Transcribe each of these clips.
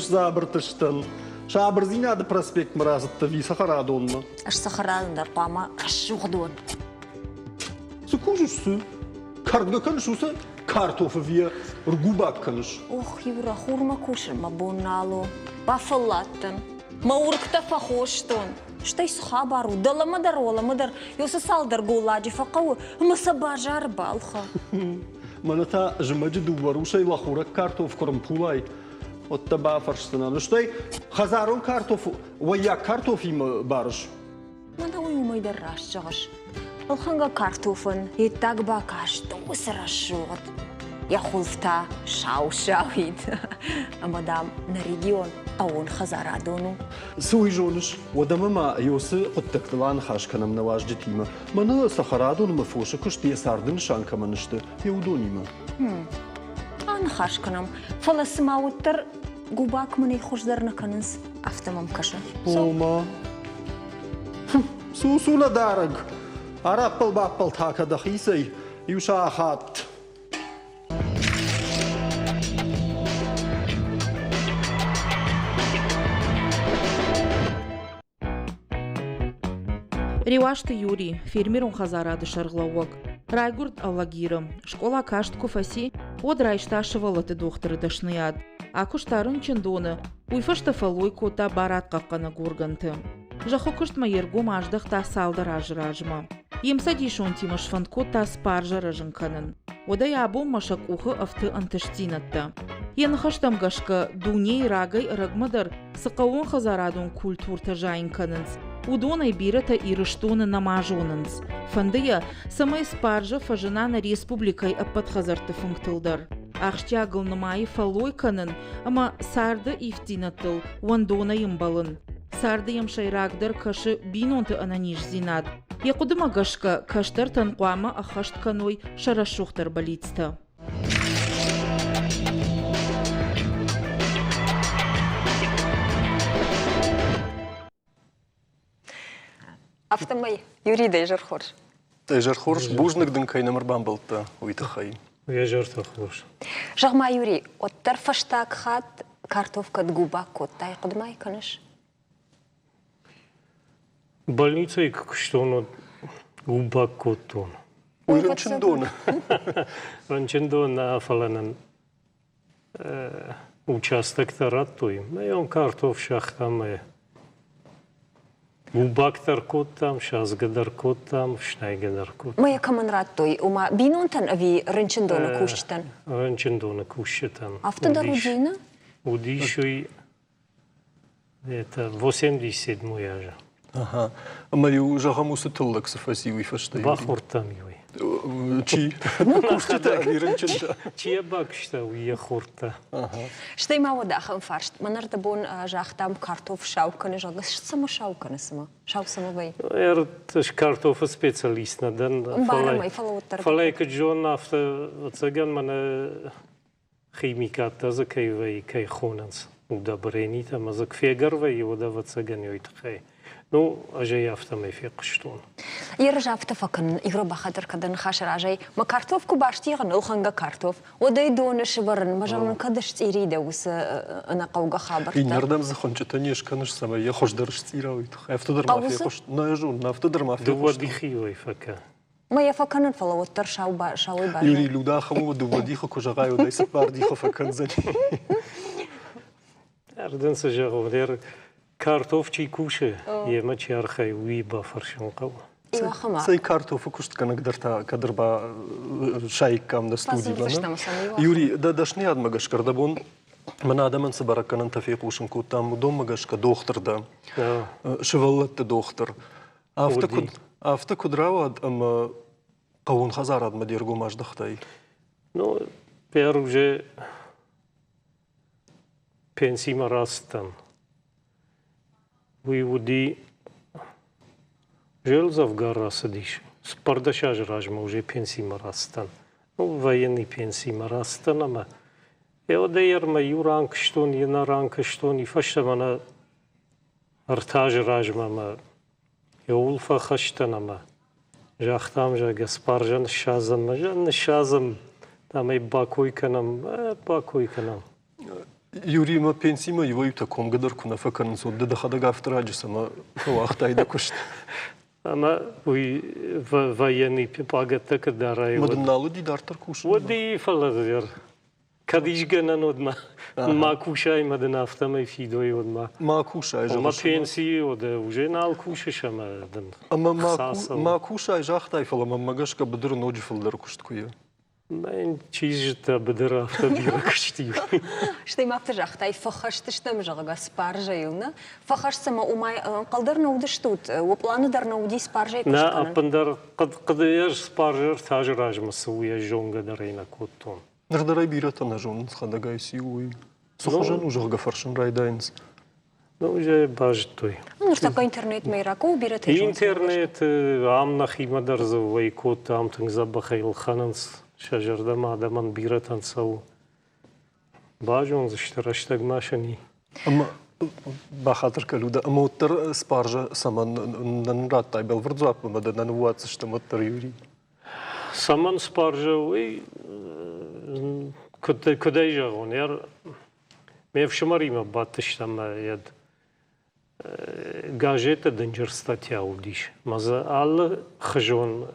Урс дзабырты стӕн. Сабырдзинады проспектмӕ рацыдтӕ ви цӕхӕрадонмӕ? Ӕз цӕхӕрадон дӕр хъуамӕ рӕсугъд уон. Цы кусыс, цы? Кӕрдгӕ кӕныс уыцы картофы вийӕ ргубак кӕныс? Ох, Юра, хурмӕ кусын мӕ бон нал у. Бафӕлладтӕн. Мӕ уыргтӕ фӕхостон. Стӕй цы хабар у, дӕлӕмӕ дӕр, уӕлӕмӕ дӕр ёсы цалдӕр голладжы фӕхъӕуы ӕмӕ сӕ базары балхӕ. Мӕнӕ та зымӕджы дыууӕ русӕй лӕхурӕг картоф куы рымпулай, уӕд дӕ бафӕрсдзынӕн. Стӕй хӕдзарон картоф уӕййаг картофимӕ барыс? Мӕнӕ уый уымӕй дӕр раст зӕгъыс. Ӕлхӕнгӕ картофӕн йе ддаг бакаст уыцы рӕсугъд. Йӕ хуылф та сау-сауид. Ӕмӕ, дам, нӕ регион хъӕууон хӕдзарадон у. Цы уый зоныс, уӕдӕмӕ ма Иосы хъуыддӕгтыл аныхас кӕнӕм нӕ уазджытимӕ. Мӕнӕ цӕхӕрадонмӕ фосы куыст йӕ царды нысан кӕмӕн сты, йӕ уыдонимӕ. Аныхас кӕнӕм, фӕлӕ цыма уӕддӕр губак мӕнӕй хуыздӕр нӕ кӕнынц, афтӕ мӕм кӕсы. Ома? Сусу нӕ дарӕг! Араппӕл-баппӕл та кӕ дӕхицӕй иу сахат. Реуазты Юрий, фермерон хӕдзарады сӕргълӕууӕг, райгуырд Алагиры. Скъола каст куы фӕци, уӕд райста сывӕллӕтты дохтыры дӕсныйад. Акуыста рынчындоны, уый фӕстӕ фӕллой кодта барадхъахъхъӕнӕг органты. Зӕххы куыстмӕ йе ргом аздӕхта цалдӕр азы размӕ. Йе мцӕдисонтимӕ сфӕнд кодта спаржӕ рӕзын кӕнын. Уӕдӕй абонмӕ сӕ къухы ӕфты ӕнтыстдзинӕдтӕ. Йӕ ныхӕстӕм гӕсгӕ, дунейы рагӕй-ӕрӕгмӕ дӕр цы хъӕууонхӕдзарадон культуртӕ зайын кӕнынц, уыдонӕй бирӕтӕ Ирыстоны нӕма зонынц. Фӕнды йӕ, цӕмӕй спаржӕ фӕзына нӕ республикӕйы ӕппӕт хӕдзӕртты фынгтыл дӕр. Ахсджиагыл нымайы фӕллой кӕнын ӕмӕ царды ивддзинӕдтыл уӕндонӕй ӕмбӕлын. Царды йӕм сӕйрагдӕр кӕсы бинонты ӕнӕниздзинад. Йӕ хъуыдымӕ гӕсгӕ, кӕстӕртӕн хъуамӕ ӕххӕст кӕной сӕ рӕсугъддӕр бӕллицтӕ. Афтӕмӕй Юрий дӕ изӕр хорз. Дӕ изӕр хорз. Бузныг дын, кӕй нӕм ӕрбамбӕлдтӕ, уый тыххӕй. Йӕ зӕртӕ хорз. Зӕгъ-ма, Юрий, уӕддӕр фӕстаг хатт картоф кӕд губак кодтай, хъуыды кӕныс? Больницӕйы куы куыстон, уӕд губак кодтон. Уый рынчындоны? Рынчындон нӕ, фӕлӕ нын участоктӕ радтой. Мӕ картоф сагътам мӕ губак дӕр кодтам, садзгӕ дӕр кодтам, фснайгӕ дӕр кодтам. Мӕ кӕмӕн радтой? Ома бинонтӕн ӕви рынчындоны кусджытӕн? Рынчындоны кусджытӕн. Афтӕ дӕр уыди, нӕ? Уыдис уый Это 87 азы. Ага. Ӕмӕ-иу, зӕгъӕм, уыцы тыллӕг цы фӕци, уый фӕстӕ? Бахордтам-иу ӕй. Чи? Кусджытӕ ӕви рынчынтӕ? Чи йӕ бакуыста, уый йӕ хордта. Стӕй ма уӕд ахӕм фарст. Мӕн ӕрдӕбон загътам, картоф сау кӕны, зӕгъгӕ, цӕмӕ сау кӕны, цымӕ? Сау цӕмӕ вӕййы? Ӕз картофы специалист нӕ дӕн. Ӕмбарӕм ӕй, фӕлӕ уӕддӕр. Фӕлӕ куыд зонын, афтӕ, ӕцӕгӕн мӕнӕ химикаттӕ дзы кӕй вӕййы, кӕй хонынц, удобренитӕ ӕмӕ дзы куы фегӕр вӕййы, уӕд ӕвӕццӕгӕн уый тыххӕй. Ну, ӕз ӕй афтӕмӕй фехъуыстон. Ерыс афтӕ фӕкӕнын, Игорь бахатыр кӕд ныхасы разӕй, мӕ картоф куы бастигъын, ӕлхӕнгӕ картоф, уӕд ӕй доны сывӕрын, мӕ зӕгъын, кӕд сцъири дӕ уыцы ӕнӕхъӕугӕ хабӕрттӕ. Иннӕрдӕм дзы хуынчъытӕ не скӕныс, цӕмӕй йӕ хуыздӕр сцъира, уый тыххӕй. Афтӕ дӕр ма фехъуыст. Нӕ зонын, афтӕ дӕр ма фехъуыстон. Дыууӕ дихи фӕкӕ. Ма йӕ фӕкӕнын, фӕлӕ уӕддӕр сау сауӕй баззад. Юрий Люда ахӕм у, дыууӕ дихы куы зӕгъай, уӕд ӕй цыппар дихы фӕкӕндзӕни. Ардӕн цы зӕгъон, картоф чи кусы, йемӕ чи архайы, уый бафӕрсын хъӕуы. Цӕй картофы куыстгӕнӕг дӕр та кӕд ӕрбасаиккам нӕ студимӕ. Юрий, дӕ дӕсныйадмӕ гӕсгӕ рдӕбон мӕн адӕмӕн цы бӕрӕггӕнӕнтӕ фехъусын кодтам, уыдонмӕ гӕсгӕ дохтыр дӕ, сывӕллӕтты дохтыр. Афтӕ куыд, афтӕ куыд рауад ӕмӕ хъӕууон хӕдзарадмӕ де ргом аздӕхтай? Ну, пер уже пенсимӕ рацыдтӕн. Уый уыди уже дзӕвгар рацыдис. 14 азы размӕ уже пенсимӕ рацыдтӕн. Ну, военный пенсимӕ рацыдтӕн ӕмӕ уӕдӕй ӕрмӕ иу ран куыстон, иннӕ ран куыстон, и фӕстӕмӕ нӕ Ӕртӕ азы размӕ мӕ иууыл фӕхӕст дӕн ӕмӕ загътам, зӕгъгӕ, спаржӕ ныссадзӕм, ныссадзӕм, ӕмӕ бакой кӕнӕм, бакой кӕнӕм. Юримӕ пенсимӕ иуӕй-иутӕ комгӕ дӕр куы нӕ фӕкӕнынц, уӕд ды дӕхӕдӕг афтӕ раджы цӕмӕ фӕуагътай дӕ куыст? Ӕмӕ уый военный пъагӕттӕ куы дарай, Ӕмӕ дын нал уыди дарддӕр кусын? Уыди, фӕлӕ кӕд исгӕнӕн уӕд ма, ма кусай ӕмӕ дын афтӕмӕй фидой, уӕд ма. Ма кусай, зӕгъыс. Ӕмӕ пенсийы уӕд уже нал кусыс ӕмӕ дын Ӕмӕ ма кусай загътай, фӕлӕ мӕнмӕ гӕсгӕ быдыры ноджы фылдӕр куыст куы и. Мӕн чи зыдта быдыры афтӕ бирӕ куысти. Стӕй ма афтӕ загътай, фӕхӕст стӕм, зӕгъгӕ, спаржӕйыл, нӕ? Фӕхӕст ӕмӕ уымӕй ӕнхъӕл дӕр нӕ уыдыстут, уӕ пъланы дӕр нӕ уыди спаржӕйы куыст кӕнын? Нӕ, ӕппындӕр хъуыдыйӕ спаржӕ ӕртӕ азы размӕ цы у, йӕ зонгӕ дӕр ӕй нӕ кодтон. Ныр дӕр ӕй бирӕтӕ нӕ зонынц, хӕдӕгай циу, уый. Цы хуызӕн у, зӕгъгӕ, фӕрсын райдайынц. Ну, уже базыдтой. Ныртӕккӕ интернетмӕ ракъул бирӕтӕ Интернет ам нӕхимӕ дӕр дзы уӕй кодта, ам тынг дзӕбӕхӕй ӕлхӕнынц, сӕ зӕрдӕмӕ адӕмӕн бирӕтӕн цӕуы. Базондзысты рӕстӕгмӕ сӕ ни. Ӕмӕ бахатыр кӕн, Людӕ, ӕмӕ уӕддӕр спаржӕ цӕмӕн нӕ радтай бӕлвырд дзуапп ӕмӕ дӕ нӕ ныууадздзыстӕм уӕддӕр, Юрий? Цӕмӕн спаржӕ, уый куыд ӕй зӕгъон, Ме фсымӕримӕ бадтыстӕм ӕмӕ йӕ газеты дынджыр статья уыдис. Мӕ дзы алы хызон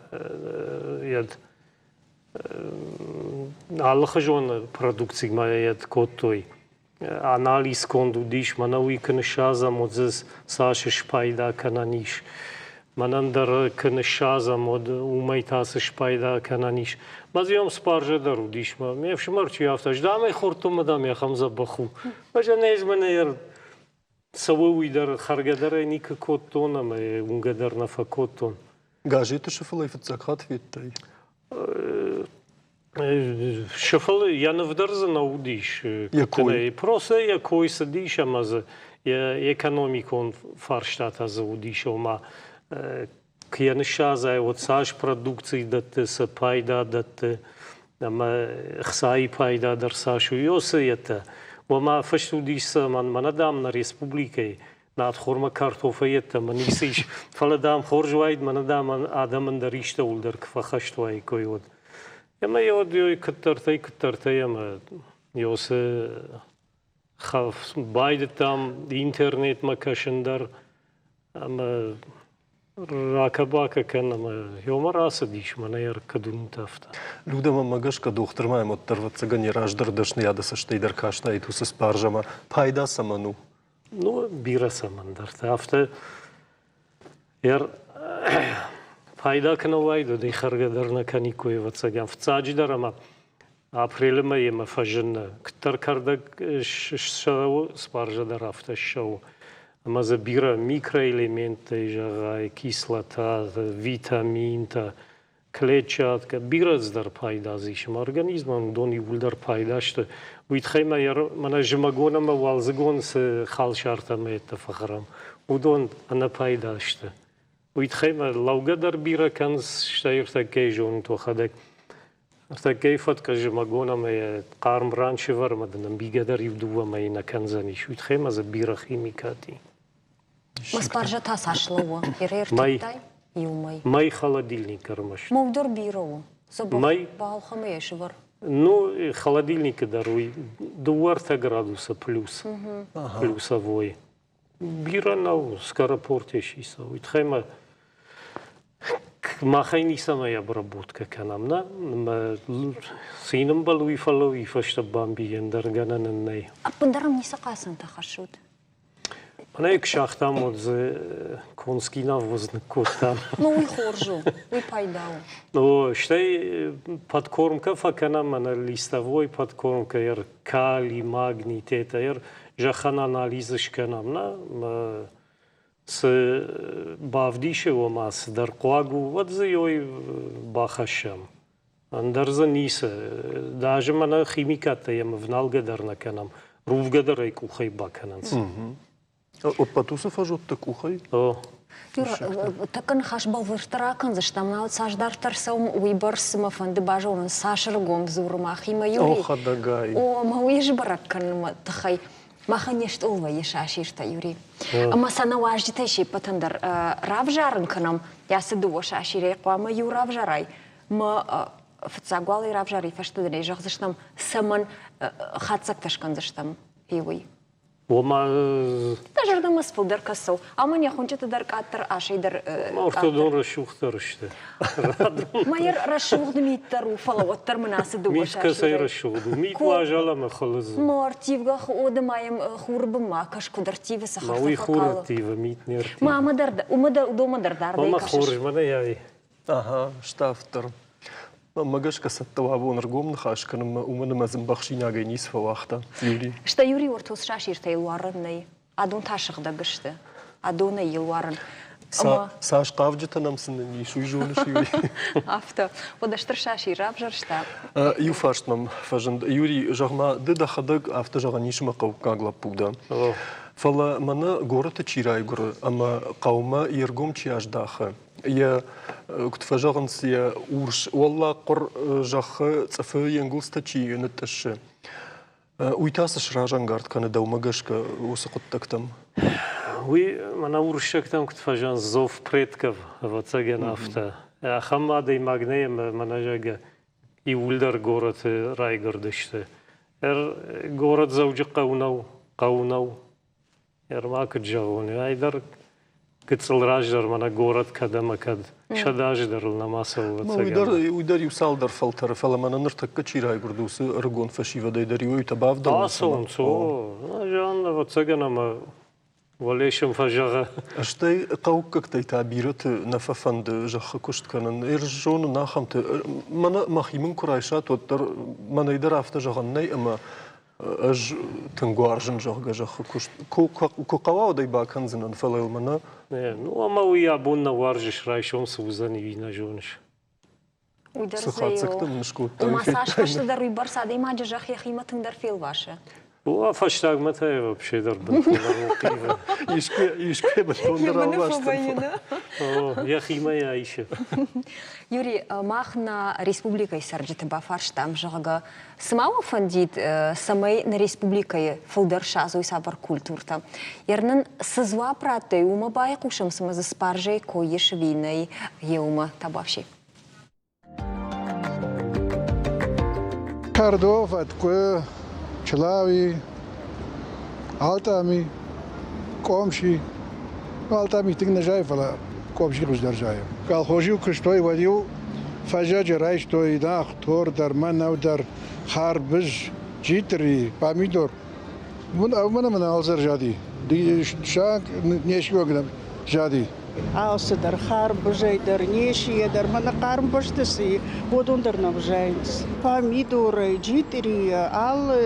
алыхуызон продукцимӕ йӕ кодтой. Анализ конд уыдис, мӕнӕ уый куы ныссадзӕм, уӕд дзы цас спайда кӕнӕн ис. Мӕнӕн дӕр куы ныссадзӕм, уӕд уымӕй та цы спайда кӕнӕн ис. Мӕ дзы йӕм спаржӕ дӕр уыдис. Ме фсымӕр чи афтӕ, ӕз дам ӕй хордтон, мӕ дам ахӕм дзӕбӕх у. Ӕз ӕнӕ мӕнӕ цӕуы уый дӕр хӕргӕ дӕр ӕй никуы кодтон ӕмӕ уынгӕ дӕр нӕ фӕкодтон. Газеты сыфыл ӕй фыццаг хатт федтай? Сыфыл йӕ ныв дӕр дзы нӕ уыдис. Йӕ кой? Просто йӕ кой цыдис ӕмӕ дзы йӕ экономикон фарстатӕ дзы уыдис, ома куы йӕ ныссадзай, уӕд цас продукци дӕтты, цы пайда дӕтты ӕмӕ хцайы пайда дӕр цас у, уыцы йедтӕ. Ома фыст уыдис цӕмӕн, мӕнӕ дам нӕ республикӕйы надхормӕ картофӕй йеддӕмӕ ницы ис, фӕлӕ дам хорз уаид, мӕнӕ дам адӕмӕн дӕр истӕуыл дӕр куы фӕхӕст уаиккой, уӕд. Ӕмӕ йӕ уӕд куыддӕртӕй куыддӕртӕй ӕмӕ уыцы байдыдтам интернетмӕ кӕсын дӕр ӕмӕ ракӕ-бакӕ кӕн ӕмӕ ёмӕ рацыдис мӕнӕ ӕркӕд уынут афтӕ. Людӕ, мӕнмӕ гӕсгӕ дохтырмӕ ӕм уӕддӕр ӕвӕццӕгӕн йӕ раздӕр дӕсныйады цӕстӕй дӕр кастаид уыцы спаржӕмӕ. Пайда цӕмӕн у? Ну, бирӕ цӕмӕндӕрты. Афтӕ пайда кӕнӕ уайд, уӕд ӕй хӕргӕ дӕр нӕ кӕниккой, ӕвӕццӕгӕн. Фыццаджыдӕр ӕмӕ апрелы мӕймӕ фӕзыны. Куыддӕр кӕрдӕг ссӕуы, спаржӕ дӕр афтӕ ссӕуы. Ӕмӕ дзы бирӕ микроэлементтӕй, зӕгъай, кислота, витаминтӕ, клетчатка, бирӕ цыдӕр пайда дзы ис ӕмӕ организмӕн уыдон иууылдӕр пайда сты. Уый тыххӕй ма мӕнӕ зымӕгон ӕмӕ уалдзыгон цы халсартӕ ӕмӕ йедтӕ фӕхӕрӕм, уыдон ӕнӕпайда сты. Уый тыххӕй ма лӕугӕ дӕр бирӕ кӕнынц, стӕй ӕртӕккӕйы зонут уӕхӕдӕг. Ӕртӕккӕйы фӕткъы зымӕгон ӕмӕ йӕ хъарм ран сӕвӕр ӕмӕ дын ӕмбийгӕ дӕр иу-дыууӕ мӕйы нӕ кӕндзӕнис. Уый тыххӕй ма дзы бирӕ химикат и. Спаржа та цас лӕууы? Ӕртыдтай? Иу мӕй. Мӕй холодильник ӕрмӕст. Мӕй дӕр бирӕ у. Мӕй? Балхӕмӕ йӕ сывӕр. Ну, холодильникы дӕр уый дыууӕ-ӕртӕ градуса плюс, плюсовой. Бирӕ нӕу, скоропорте сиса. Уый тыххӕй ма махӕй ницӕмӕй обработкӕ кӕнӕм, нӕ? Цы йын ӕмбӕлы, уый фӕлӕ уый фӕстӕ бамбийӕн дӕр гӕнӕн ын нӕй. Ӕппындӕр ӕм ницы хъацӕнтӕ хӕссут? Мӕнӕ куы сагътам, уӕд дзы конский навоз ныккодтам. Ну, уый хорз у, уый пайда у. Ну, стӕй подкормка фӕкӕнӕм, мӕнӕ листовой подкормка, ӕр калий, магний, тета, ӕр зӕххӕн анализ скӕнӕм, нӕ? Цы бавдисы, ома цыдӕр хъуаг у, уӕд дзы ой бахӕссӕм. Ӕндӕр дзы ницы. Даже мӕнӕ химикаттӕ йӕм ӕвналгӕ дӕр нӕ кӕнӕм, рувгӕ дӕр ӕй къухӕй бакӕнынц. Ӕппӕт уыцы фӕзуӕтты къухӕй? О. Юра, тӕккӕ ныхас бӕлвырддӕр акӕндзыстӕм, науӕд цас дарддӕр цӕуӕм, уыйбӕрц мӕ фӕнды базонын, цас ӕргом дзуры махимӕ Юрий. О, хӕдӕгай. О, мӕ уый сбӕрӕг кӕныны тыххӕй махӕн не стъол вӕййы сасиртӕ, Юрий. Ӕмӕ сӕ нӕ уазджытӕй се ппӕтӕн дӕр равзарын кӕнӕм, ацы дыууӕ сасирӕй хъуамӕ иу равзарай, Мӕ фыццаг уал ӕй равзарый фӕстӕдӕр ӕй зӕгъдзыстӕм, цӕмӕн хатдзӕгтӕ скӕндзыстӕм. уый? Ома Дӕ зӕрдӕмӕ фылдӕр кӕсӕу. Ӕмӕ не хуынчъыты дӕр къаддӕр асӕй дӕр Ортодон рӕсугъддӕр сты. Майыр рӕсугъд мит дӕр у, фӕлӕ уӕддӕр мын ацы дыууӕ Мит кӕцӕй рӕсугъд у? Мит уазал ӕмӕ хуылыдз. Мо ӕрттивгӕ ходы ма йӕм хуры бынмӕ кӕс, куыд ӕрттивы, цы Ма уый хур ӕрттивы, мит не рттивы. Мамӕ дӕр, уымӕ дӕр, уыдонмӕ дӕр дардӕй кӕсыс. Мама хорз, мӕнӕ яй. Ага, ставддӕр. Мӕнмӕ гӕсгӕ цӕттӕ у абон ӕргом ныхас кӕнынмӕ, уымӕн ӕмӕ дзы ӕмбӕхсинагӕй ницы фӕуагъта Юрий. Стӕй Юрий ортос сасиртӕй луарын нӕй. Адон та сыгъдӕг сты. Адонӕй йыл уарын. Цас хъавджытӕ нӕм сын ис, уый зоныс, Юрий? Афтӕ. Уӕдӕ стыр сасир равзӕрста. Иу фарст мӕм фӕзынд. Юрий, зӕгъ-ма, ды дӕхӕдӕг афтӕ зӕгъӕн ис ӕмӕ хъӕуккаг лӕппу дӕ. Фӕлӕ мӕнӕ горӕты чи райгуыры ӕмӕ хъӕумӕ йе ргом чи аздахы, йӕ, куыд фӕзӕгъынц, йӕ урс уӕллагхъуыр зӕххы цъыфы йе нгуылдзтӕ чи нытътъыссы, уый та цы сразӕнгард кӕны дӕумӕ гӕсгӕ уыцы хъуыддӕгтӕм? Уый мӕнӕ уырыссӕгтӕм куыд фӕзӕгъынц, зов предков, ӕвӕццӕгӕн, афтӕ. Ахӕм адӕймаг нӕй ӕмӕ мӕнӕ зӕгъгӕ, иууылдӕр горӕты райгуырдысты. Горӕт Дзӕуджыхъӕу нӕу, хъӕу нӕу. Ӕрма куыд зӕгъон, ай дӕр гыццыл раздӕр мӕнӕ горӕт кӕд ӕмӕ кӕд 100 азы дӕр ыл нӕма цӕуы. Уый дӕр иу цалдӕр фӕлтӕры, фӕлӕ мӕнӕ ныртӕккӕ чи райгуырд, уыцы ӕрыгон фӕсивӕдӕй дӕр иуӕй-иутӕ бавдӕлынц. Ацӕуынц, о. Зӕгъын, ӕвӕццӕгӕн ӕмӕ уӕле сӕм фӕзӕгъы. Стӕй хъӕуккӕгтӕй та бирӕты нӕ фӕфӕнды зӕххы куыст кӕнын. Ӕз зонын ахӕмты. Мӕнӕ мӕхи мын куы райсат, уӕддӕр мӕнӕй дӕр афтӕ зӕгъӕн нӕй, ӕмӕ ӕз тынг уарзын, зӕгъгӕ, зӕххы куыст. Куы хъӕуа, уӕд ӕй бакӕндзынӕн, фӕлӕ йыл мӕнӕ... Ну, ӕмӕ уый абон нӕ уарзыс, райсом цы уыдзӕни, уый нӕ зоныс. Уый дӕр Цы хатдзӕгтӕ мын скодтай? Ома цас фӕстӕдӕр уыйбӕрц адӕймаджы зӕхх йӕхимӕ тынгдӕр фелвасы. О, фӕстагмӕ та вообще дӕр бынтон ӕрхъивы. Искуы, искуы бынтондӕр алвӕстӕн. Йӕхимӕ йӕ исы. Юрий, мах нӕ республикӕйы цӕрджыты бафарстам, зӕгъгӕ, Цы ма уӕ фӕндид, цӕмӕй нӕ республикӕйы фылдӕр садзой цавӕр культуртӕ? Ер нын цы дзуапп радтой, уымӕ байхъусӕм, цымӕ дзы спаржӕйы кой ис ӕви нӕй, еумӕ табуафси. Кӕрдо, фӕткъуы, чылауи, алтъами, къомси. Алтъами тынг нӕ зайы, фӕлӕ къомси хуыздӕр зайы. Колхоз-иу куыстой, уӕд-иу Фӕззӕджы райстой нах, тор дӕр, мӕнӕу дӕр, харбыз, джитъри, памидор. Уымӕн ӕмӕ алцыдӕр зади. Не сиуӕг зади. Алцыдӕр, харбызӕй дӕр, несийӕ дӕр, мӕнӕ хъарм бӕсты цы и, уыдон дӕр нӕ взайынц. Памидорӕй, джитърийӕ, алы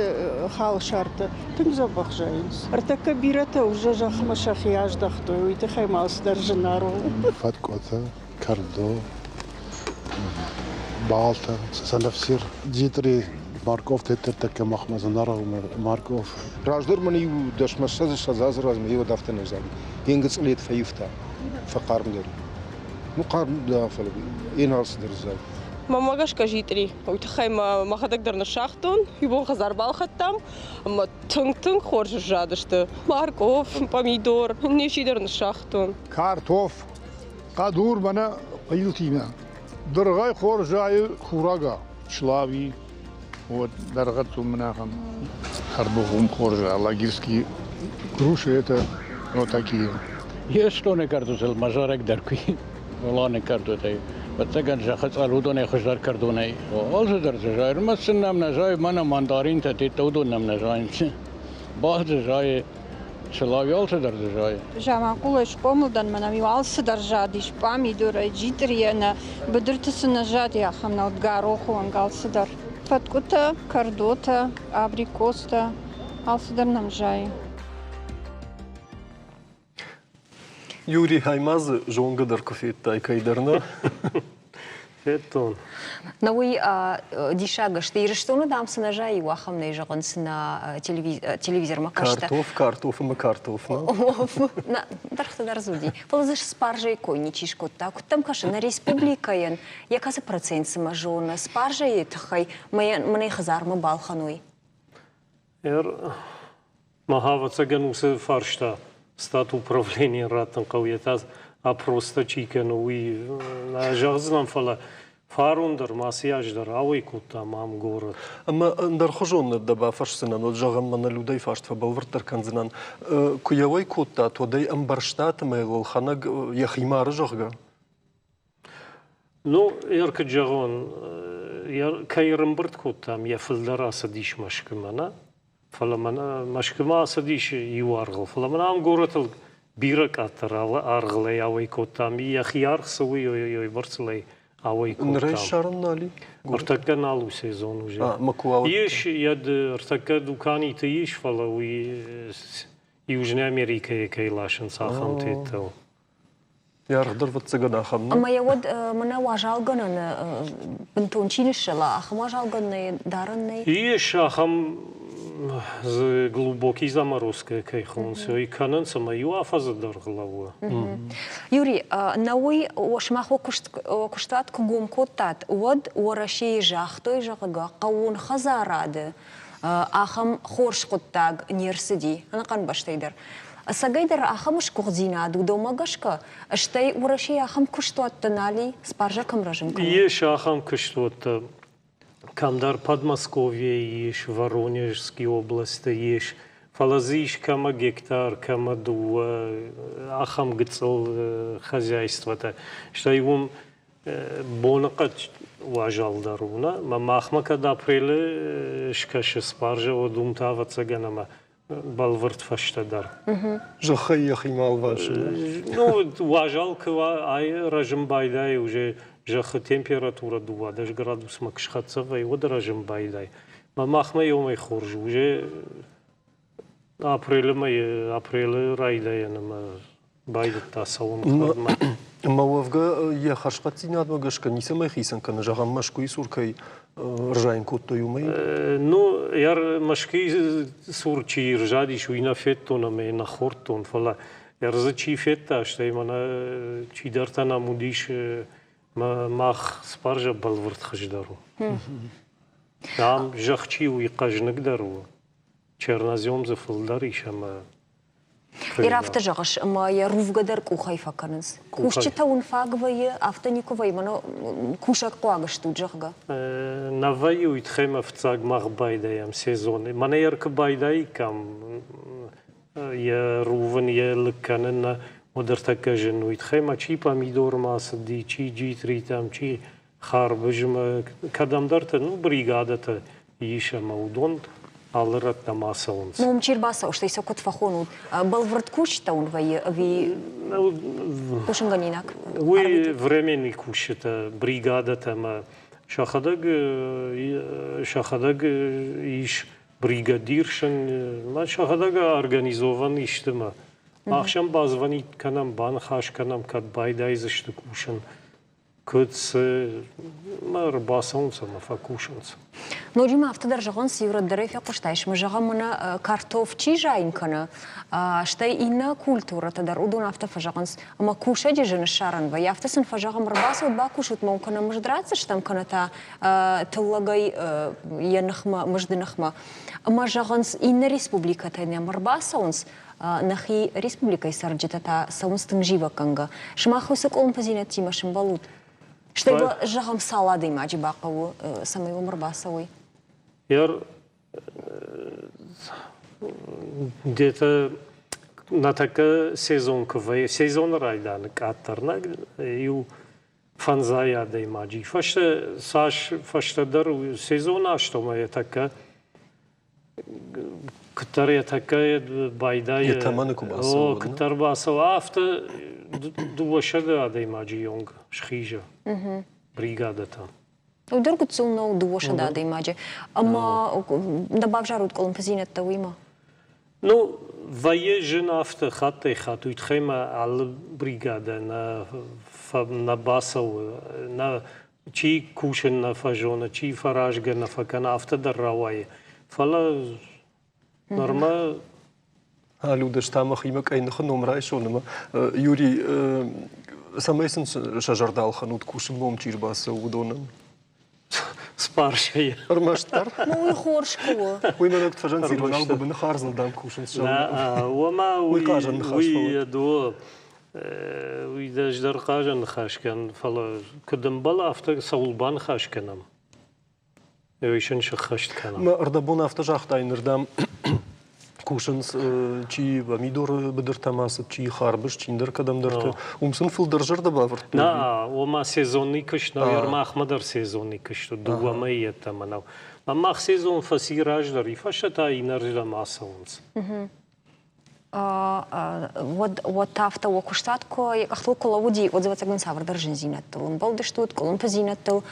халсартӕ тынг дзӕбӕх зайынц. Ӕртӕккӕ бирӕтӕ уже зӕхмӕ сӕхи аздӕхтой, уый тыххӕй ма алцыдӕр зынаргъ у. Фӕткъуытӕ, кӕрдо, балтӕ, сӕлӕфсир, дзитъри, морковь теттӕртӕккӕ махмӕ зынаргъ морковь. Раздӕр мын иу дӕсмӕ ссӕдз азы размӕ иуӕд афтӕ нӕ зӕгъын. Йе нгуылдз фӕивта, фӕхъармдӕр. Ну, хъарм да, фӕлӕ йе алцыдӕр зӕгъ. Мӕнмӕ гӕсгӕ джитъри. Уый тыххӕй мӕ мӕхӕдӕг дӕр ныссагътон, иу хӕдзар балхӕдтам ӕмӕ тынг-тынг хорз сзадысты. Морковь, помидор, ничи дӕр ныссагътон. Картоф, Хъӕдур мӕнӕ хъилтимӕ. Дыргъӕй хорз зайы курага, члави, вот дӕргъӕццон мын ахӕм. Харбугъум хорз алагирские груши это вот такие. Ирыстоны кӕрдотыл мӕ зарӕг дӕр куы Оланы кӕрдотӕй. Ӕвӕццӕгӕн зӕххы цъар уыдонӕй хуыздӕр кӕрдонӕй. Алцыдӕр дзы зайы. Ӕрмӕст сын нӕм нӕ зайы, мӕнӕ мандаринтӕ, теттӕ уыдон нӕм нӕ зайынц. Бах дзы зайы Чылауи алцыдӕр дзы зайы. Заманхъулӕй схъомыл дӕн, мӕнӕ-иу алцыдӕр задис, пъамидорӕй, джитърийӕ, нӕ быдырты цы нӕ зади, ахӕм нӕ уыд, горохы онг алцыдӕр. Фӕткъуытӕ, кӕрдотӕ, абрикостӕ, алцыдӕр нӕм зайы. Юрий, ай ма дзы зонгӕ дӕр куы федтай кӕйдӕр, нӕ? Федтон. Но уый диссаг сты. Ирыстоны, дам, цы нӕ зайы, иу ахӕм нӕй зӕгъынц нӕ телевизормӕ кӕстӕ. Картоф, картоф ӕмӕ картоф, нӕ? Нӕ, дӕргъты дӕр дзы уыди. Фӕлӕ дзы спаржӕйы кой ничи скодта. Куыд дӕм кӕсы, нӕ республикӕйӕн йӕ кӕцы процент цымӕ зоны спаржӕйы тыххӕй мӕн ӕй хӕдзармӕ балхӕной? Мах ӕвӕццӕгӕн уыцы фарста статуправленийӕн раттын хъӕуы, йе та опростӕ чи кӕны, уый нӕ зӕгъдзынӕн, фӕлӕ Фарон дӕр ма цы аз дӕр ауӕй кодтам ам горӕт. Ӕмӕ ӕндӕрхуызон дӕ бафӕрсдзынӕн, уӕд зӕгъӕм, мӕнӕ Людӕйы фарст фӕбӕлвырддӕр кӕндзынӕн. Куы йӕ уӕй кодтат, уӕд ӕй ӕмбӕрстат ӕмӕ йыл ӕлхӕнӕг йӕхи мары, зӕгъгӕ? Ну, ӕркуыд зӕгъон, кӕй ӕрӕмбырд кодтам, йӕ фылдӕр ацыдис Мӕскуымӕ, нӕ? Фӕлӕ мӕнӕ Мӕскуымӕ ацыдис иу аргъыл, фӕлӕ мӕнӕ ам горӕтыл бирӕ къаддӕр аргъылӕй ауӕй кодтам. Йӕхи аргъ цы у, ой бӕрцыл ӕй ауӕй кодтам. Нырӕй ссарын нал и? Ӕртӕккӕ нал у сезон уже. Ис, йӕ ӕртӕккӕ дуканиты ис, фӕлӕ уый Южный Америкӕйы кӕй ласынц, ахӕм теттӕ у. Йӕ аргъ дӕр ӕвӕццӕгӕн ахӕм. Ӕмӕ йӕ уӕд мӕнӕ уазалгӕнӕны бынтон чи ныссӕла, ахӕм уазалгӕнӕны дарӕн нӕй? Ис ахӕм дзы глубокий заморозкӕ кӕй хонынц, уый кӕнынц ӕмӕ иу афӕдзы дӕргъы лӕууы. Юрий, науый сымах уӕ куыстуат куы гом кодтат, уӕд Уӕрӕсейы загътой, зӕгъгӕ, хъӕууон хӕдзарады ахӕм хорз хъуыддаг не рцыди ӕнӕхъӕн бӕстӕй дӕр. Ӕцӕгӕйдӕр ахӕм сгуыхтдзинад уыдонмӕ гӕсгӕ, стӕй Уӕрӕсейы ахӕм куыстуӕттӕ нал и, спаржа кӕм рӕзын кӕны? Ис ахӕм куыстуӕттӕ. Кӕмдӕр Подмосковьейы ис, Воронежский областы ис, фӕлӕ дзы ис кӕмӕ гектар, кӕмӕ дыууӕ ахӕм гыццыл хозяйствотӕ. Стӕй уым боныхъӕд уазалдӕр у, нӕ? Махмӕ кӕд апрелы скӕсы спаржа, уӕд уым та, ӕвӕццӕгӕн, ӕмӕ бӕлвырд фӕстӕдӕр. Зӕххӕй йӕхимӕ ӕлвасы. Ну, уазал куы уа, ай рӕзын байдайы уже зӕххы температурӕ 12 градусмӕ куы схӕццӕ вӕййы, уӕд рӕзын байдайы. Мӕ махмӕ иумӕ хорз у, уже апрелы мӕйы, апрелы райдайӕны мӕ байдыдта цӕуын хӕрдмӕ. Ӕмӕ уӕвгӕ йӕ хӕрзхъӕддзинадмӕ гӕсгӕ ницӕмӕй хицӕн кӕны, зӕгъӕм, Мӕскуыйы цур кӕй рзайын кодтой, уымӕй? Ну, Мӕскуыйы цур чи рзадис, уый нӕ федтон ӕмӕ йӕ нӕ хордтон, фӕлӕ ӕрдзы чи федта, стӕй мӕнӕ чидӕртӕ нӕм уыдис, мах спаржа бӕлвырд хуыздӕр у. Ам зӕхх чи у, уый хъӕзныгдӕр у. Чернозем дзы фылдӕр ис ӕмӕ Ир афтӕ зӕгъыс, ӕмӕ йӕ рувгӕ дӕр къухӕй фӕкӕнынц. Кусджытӕ уын фаг вӕййы, афтӕ никуы вӕййы, мӕнӕ кусӕг хъуаг стут, зӕгъгӕ. Нӕ вӕййы, уый тыххӕй мӕ фыццаг мах байдайӕм сезоны. Мӕнӕ йӕ куы байдаиккам, йӕ рувын, йӕ лыг кӕнын нӕ уӕд ӕртӕккӕ зын. Уый тыххӕй ма чи помидормӕ ацыди, чи джитритӕм, чи харбызмӕ, кӕдӕмдӕрты, ну, бригадӕтӕ ис ӕмӕ уыдон алы рӕттӕм ацӕуынц. Ном чи рбацӕуы, стӕй сӕ куыд фӕхонут? Бӕлвырд кусджытӕ уын вӕййы ӕви хъусынгӕнинаг? Уый временный кусджытӕ, бригадӕтӕ ӕмӕ сӕхӕдӕг сӕхӕдӕг ис бригадир сын, сӕхӕдӕг организован исты мӕ. Мах сӕм базвонит кӕнӕм, баныхас кӕнӕм, кӕд байдайдзысты кусын. Куыд цы мӕ ӕрбацӕуынц ӕмӕ фӕкусынц. Ноджы ма афтӕ дӕр зӕгъынц, иу рӕддӕрӕй фехъуыстаис, мӕ зӕгъӕм, мӕнӕ картоф чи зайын кӕны, стӕй иннӕ культурӕтӕ дӕр, уыдон афтӕ фӕзӕгъынц, ӕмӕ кусӕджы зын ссарӕн вӕййы. Афтӕ сын фӕзӕгъӕм, ӕрбацӕут, бакусут мӕ, кӕнӕ мызд ратдзыстӕм, кӕнӕ та тыллӕгӕй йӕ ныхмӕ, мызды ныхмӕ. Ӕмӕ зӕгъынц, иннӕ республикӕтӕ нӕм ӕрбацӕуынц, нӕхи республикӕйы цӕрджытӕ та цӕуынц тынг зивӕггӕнгӕ. Сымах уыцы къуылымпыдзинӕдтимӕ сымбӕлут? Стӕй уӕ, зӕгъӕм, цал адӕймаджы бахъӕуы, цӕмӕй уым ӕрбацӕуой? Где-то нӕтӕккӕ сезон куы вӕййы, сезоны райдианы къаддӕр нӕ, иу фӕндзай адӕймаджы. Фӕстӕ цас фӕстӕдӕр сезоны астӕумӕ йӕ тӕккӕ куыддӕр йӕ тӕккӕ байдайы. Йӕ тӕмӕны куы бацӕуы. Куыддӕр бацӕуы, афтӕ 200 адӕймаджы онг схизы бригадӕтӕ. Уый дӕр гыццыл нӕу 200 адӕймаджы. Ӕмӕ дӕ бавзарут къуылымпыдзинӕдтӕ уыимӕ? Ну, вӕййы зын афтӕ хаттӕй-хатт, уый тыххӕй ма алы бригадӕ нӕ, нӕ бацӕуы, нӕ чи кусын нӕ фӕзоны, чи фӕразгӕ нӕ фӕкӕны, афтӕ дӕр рауайы. Фӕлӕ нырма Алюдӕс та мӕхимӕ къӕйныхы ном райсон ӕмӕ Юрий, цӕмӕй сын сӕ зӕрдӕ ӕлхӕнут кусынмӕ уым чи рбацӕуы, уыдонӕн? Спарсӕй. Ӕрмӕстдӕр? Ну, уый хорз куы у. Уый мӕнӕ куыд фӕзӕнц иронау гуыбыны хардзыл дам кусынц. Уымӕ уый хъазӕн ныхас уый Уый ӕз дӕр хъазӕн ныхас кӕн, фӕлӕ куыд ӕмбӕлы, афтӕ цӕуыл баныхас кӕнӕм, уый сын сыххӕст кӕнӕм. Мӕ ӕрдӕбон афтӕ загътай, ныр дам кусынц, чи помидоры быдыртӕм ацыд, чи харбыз, чи ндӕр кӕдӕмдӕрты. Уым сын фылдӕр зӕрдӕ бавӕрдтой? Нӕ, ома сезонный куыст нӕу, ӕрмахмӕ дӕр сезонный куыст у, дыууӕ мӕйы йеддӕмӕ нӕу. Ӕмӕ мах сезон фӕци раздӕр, и фӕстӕ та иннӕрдӕм ацӕуынц. Уӕд, уӕд та афтӕ уӕ куыстуат куы йӕ къӕхтыл куы лӕууыди, уӕд ӕвӕццӕгӕн цавӕрдӕр зындзинӕдтыл ӕмбӕлдыстут, къуылымпыдзинӕдтыл.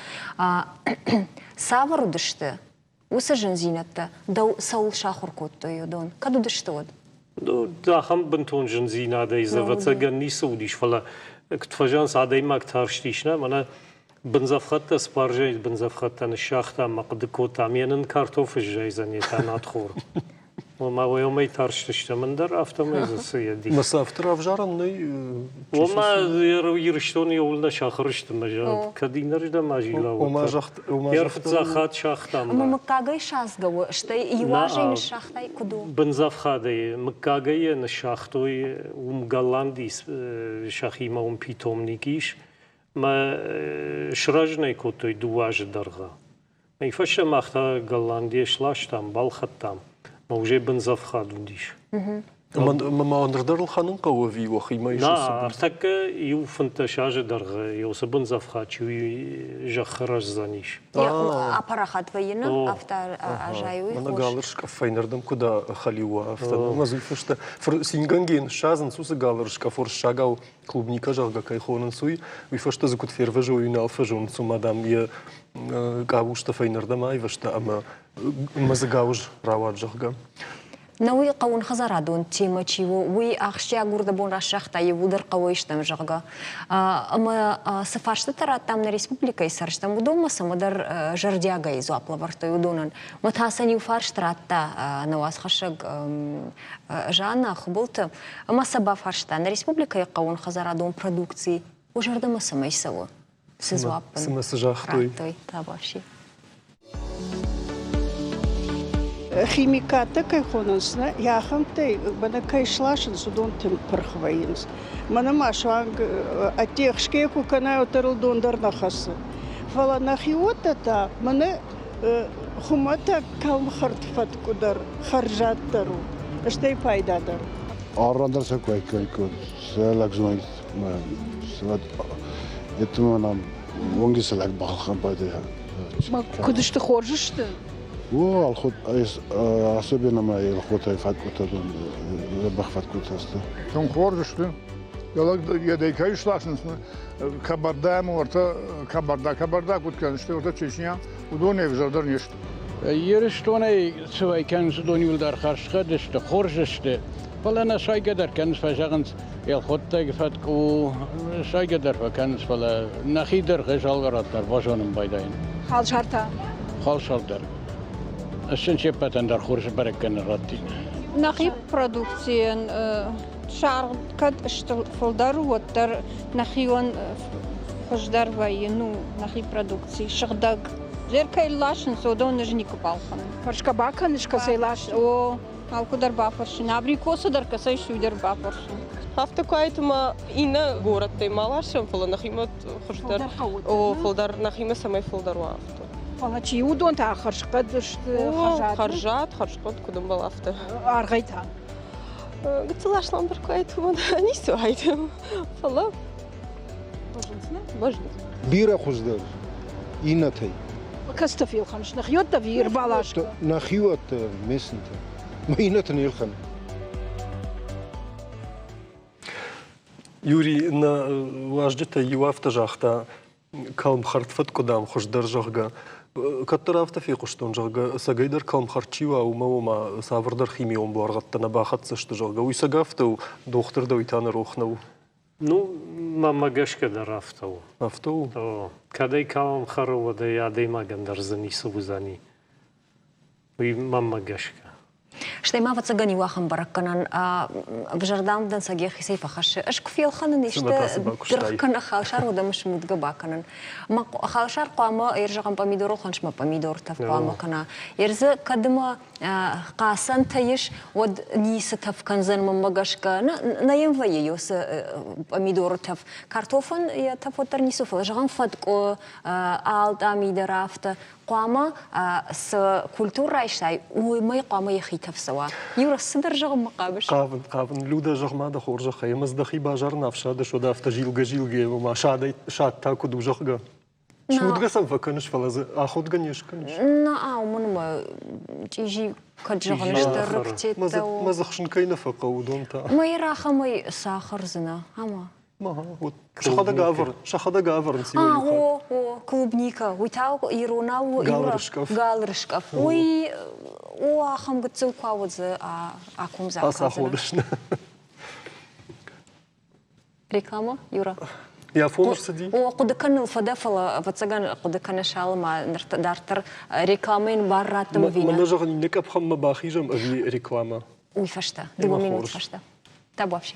Цавӕр уыдысты уыцы зындзинӕдтӕ, дӕу цӕуыл сахуыр кодтой уыдон? Кӕд уыдысты уӕд? Ну, ахӕм бынтон зындзинадӕй дзы ӕвӕццӕгӕн ницы уыдис, фӕлӕ куыд фӕзӕгъынц, адӕймаг тарстис, нӕ, мӕнӕ бындзӕфхӕдтӕ спаржӕйы бындзӕфхӕдтӕ ныссагътам ӕмӕ хъуыды кодтам, йе нын картоф сзайдзӕн, йе та надхор. Ома уымӕй тарстыстӕм, ӕндӕр афтӕмӕй дзы цы йӕ Мӕ сӕфты равзарӕн нӕй. Ома Ирыстоны иууыл нӕ сахуыр сты, мӕ зӕгъ, кӕд иннӕрдӕм азила, уӕддӕр. Фыццаг хатт сагътам. Ӕмӕ мыггагӕй садзгӕ у, стӕй иу азӕй ныссагътай, куыд у? Бындзӕфхадӕй мыггагӕй йӕ ныссагътой, уым Голландийы сӕхимӕ уым питомник ис. Мӕ сырӕзын ӕй кодтой дыууӕ азы дӕргъы. Уый фӕстӕ мах та Голландийӕ сластам, балхӕдтам. Мӕ уже бындзӕфхад уыдис. Ӕмӕ ма ныр дӕр ӕлхӕнын хъӕуы ӕви уӕхимӕ ис? На, ӕртӕккӕ иу 15 азы дӕргъы уыцы бындзӕфхад чи зӕххы рӕздзӕнис. Апарахат вӕййы, нӕ? Афтӕ азайы уый Мӕнӕ галы скъӕф фӕйнӕрдӕм куыд ахӕлиу уа, афтӕ. Ӕмӕ дзы уый фӕстӕ цингӕнгӕ ныссадзынц уыцы галы рыскъӕф уырыссагау клубника, зӕгъгӕ, кӕй хонынц, уый. Уый фӕстӕ дзы куыд фервӕзой, уый нал фӕзонынц, ома, дам, йӕ къабузтӕ фӕйнӕрдӕм айвӕзта ӕмӕ мӕ дзы гауыз рауад, зӕгъгӕ. Нӕ уый хъӕуынхӕдзарадон темӕ чи у, уый ахсджиаг урдӕбон расагъта иууылдӕр хъӕуӕй стӕм, зӕгъгӕ. Ӕмӕ цы фарстытӕ радтам нӕ республикӕйы цӕрджытӕм, уыдонмӕ цӕмӕдӕр зӕрдиагӕй дзуапп лӕвӕрдтой уыдонӕн. Мӕ та сын иу фарст радта нӕ уацхӕссӕг Жанна Хуыбылты ӕмӕ сӕ бафарста, нӕ республикӕйы хъӕууонхӕдзарадон продукци уӕ зӕрдӕмӕ цӕмӕй цӕуы? Цы дзуапп ын Цымӕ цы загътой? радтой Табаси? Химикаттӕ кӕй хонынц, нӕ, йӕ ахӕмтӕй мӕнӕ кӕй сласынц, уыдон тынг пырх вӕййынц. Мӕнӕ ма суанг ӕдде ӕхсгӕ куы кӕнай, уӕддӕр ыл дон дӕр нӕ хӕцы. Фӕлӕ нӕхиуӕттӕ та мӕнӕ хуымӕтӕг кӕлмхӕрд фӕткъуы дӕр хӕрзаддӕр у, стӕй пайдадӕр. Аррандӕр сӕ куы айккой, сӕ лӕгзонӕй Это нам онги сӕ лӕг бахалхан байдайа. Куыд сты, хорз сты? О, алхот, особенно ма елхотай фӕткъуытӕ дзӕбӕх фӕткъуытӕ сты. Тынг хорз сты. Йӕ кӕй сласынц, Кабарда ӕмӕ уӕртӕ Кабарда, Кабарда куыд кӕныс, стӕй уӕртӕ Чечня, уыдон ӕвзӕрдӕр не сты. Ирыстонӕй цы уӕй кӕнынц, уыдон иуылдӕр хӕрзхъӕд сты, хорз сты. Фӕлӕ нӕ сайгӕ дӕр кӕнынц, фӕзӕгъынц, Елхоттаг фӕтк у, сайгӕ дӕр фӕкӕнынц, фӕлӕ нӕхи дӕр гъезалгӕрад дӕр базонын байдайын. Халсар та? Халсар дӕр. Ӕз сын се ппӕтӕн дӕр хорз бӕрӕггӕнӕн раттин. Нӕхи продукцийӕн саргъ кӕд фылдӕр у, уӕддӕр нӕхион хуыздӕр вӕййы, ну, нӕхи продукци, сыгъдӕг. Зер кӕй ласынц, уыдон ӕз никуы балхӕнын. Фӕрсгӕ бакӕныс, кӕцӕй ласыс? О, алкуыдӕр бафӕрсын. Абрикосы дӕр кӕцӕй суй дӕр бафӕрсын. Афтӕ куы айт ӕмӕ иннӕ горӕттӕй ма ласӕм, фӕлӕ нӕхимӕ хуыздӕр. О, фылдӕр нӕхимӕ цӕмӕй фылдӕр уа, афтӕ. Фӕлӕ чи уыдон та хӕрзхъӕд сты, хӕрзад? Хӕрзад, хӕрзхъӕд, куыд ӕмбӕлы, афтӕ. Аргъӕй та? Гыццыл асламдӕр куы айт, уымӕн ницы айт, фӕлӕ бӕззынц. Бирӕ хуыздӕр иннӕтӕй. Кӕцытӕ фелхӕныс, нӕхиуӕттӕ ӕви ӕрбаласгӕ? Нӕхиуӕттӕ, месынтӕ. Мӕ иннӕты не лхӕнын. Юрий, нӕ уазджытӕй иу афтӕ загъта, кӕлмхӕрд фӕткъуы, дам, хуыздӕр, зӕгъгӕ. Кӕддӕр афтӕ фехъуыстон, зӕгъгӕ, ӕцӕгӕйдӕр кӕлмхӕрд чи уа, уымӕ ома цавӕрдӕр химион буаргъӕдтӕ нӕ бахӕццӕ сты, зӕгъгӕ. Уый цӕг афтӕ у, дохтыр дӕ уый та нӕ рох нӕу. Ну, мӕнмӕ гӕсгӕ дӕр афтӕ у. Афтӕ у? О, кӕд ӕй калм хӕры, уӕд ӕй адӕймагӕн дӕр дзы ницы уыдзӕни. Уый мӕнмӕ гӕсгӕ. Стӕй ма ӕвӕццӕгӕн иу ахӕм бӕрӕггӕнӕн ӕвзӕрдӕм дӕнцӕг йӕхицӕй фӕхӕссы. Ӕз куы фелхӕнын исты дыргъ кӕнӕ халсар, уӕд ӕм смудгӕ бакӕнын. Мӕ халсар хъуамӕ, ӕр зӕгъӕм, помидорыл хӕнсмӕ помидортӕ хъуамӕ кӕна. Ер дзы кӕд ӕмӕ хъацӕнтӕ ис, уӕд ницы тӕф кӕндзӕн мӕнмӕ гӕсгӕ. Нӕ йӕм вӕййы уыцы помидоры тӕф. Картофӕн йӕ тӕф уӕддӕр ницы у, фӕлӕ зӕгъӕм фӕткъуы, алтъами дӕр афтӕ. Хъуамӕ цы культур райсай, уымӕй хъуамӕ йӕхи тӕф цӕуа. Иу цыдӕр зӕгъынмӕ хъавыс? Хъавын, хъавын. Людӕ, зӕгъ-ма дӕ хорзӕхӕй, ӕмӕ дзы дӕхи базарын ӕфсадыс, уӕд афтӕ зилгӕ-зилгӕ, ома садӕй сад та куыд у, зӕгъгӕ? Смудгӕ сӕм фӕкӕныс, фӕлӕ дзы аходгӕ не скӕныс? Нӕ, уымӕн ӕмӕ чъизи кӕд зӕгъын стыр рыгтеттӕ у. Мӕ дзы хсын кӕй нӕ фӕхъӕуы, уыдон та. Мӕ рахӕмӕй сахӕрдзынӕ, ӕмӕ. Сӕхӕдӕг ӕвӕр, сӕхӕдӕг ӕвӕрынц иуӕй-иу хатт. О, о, клубника. Уый та иронау Галрыскъӕф. Галрыскъӕф. Уый о, ахӕм гыццыл куы ауыдзы акомдзаг Ацаходыс. Реклама, Юра? Йӕ фон ӕрцыди? О, хъуыды кӕныныл фӕдӕ, фӕлӕ ӕвӕццӕгӕн хъуыды кӕны салымӕ дарддӕр рекламӕйӕн бар раттӕм ӕви нӕ? Мӕнӕ зӕгъын, иннӕ къӕпхӕнмӕ бахизӕм ӕви реклама? Уый фӕстӕ, дыууӕ минут фӕстӕ. Табуафси.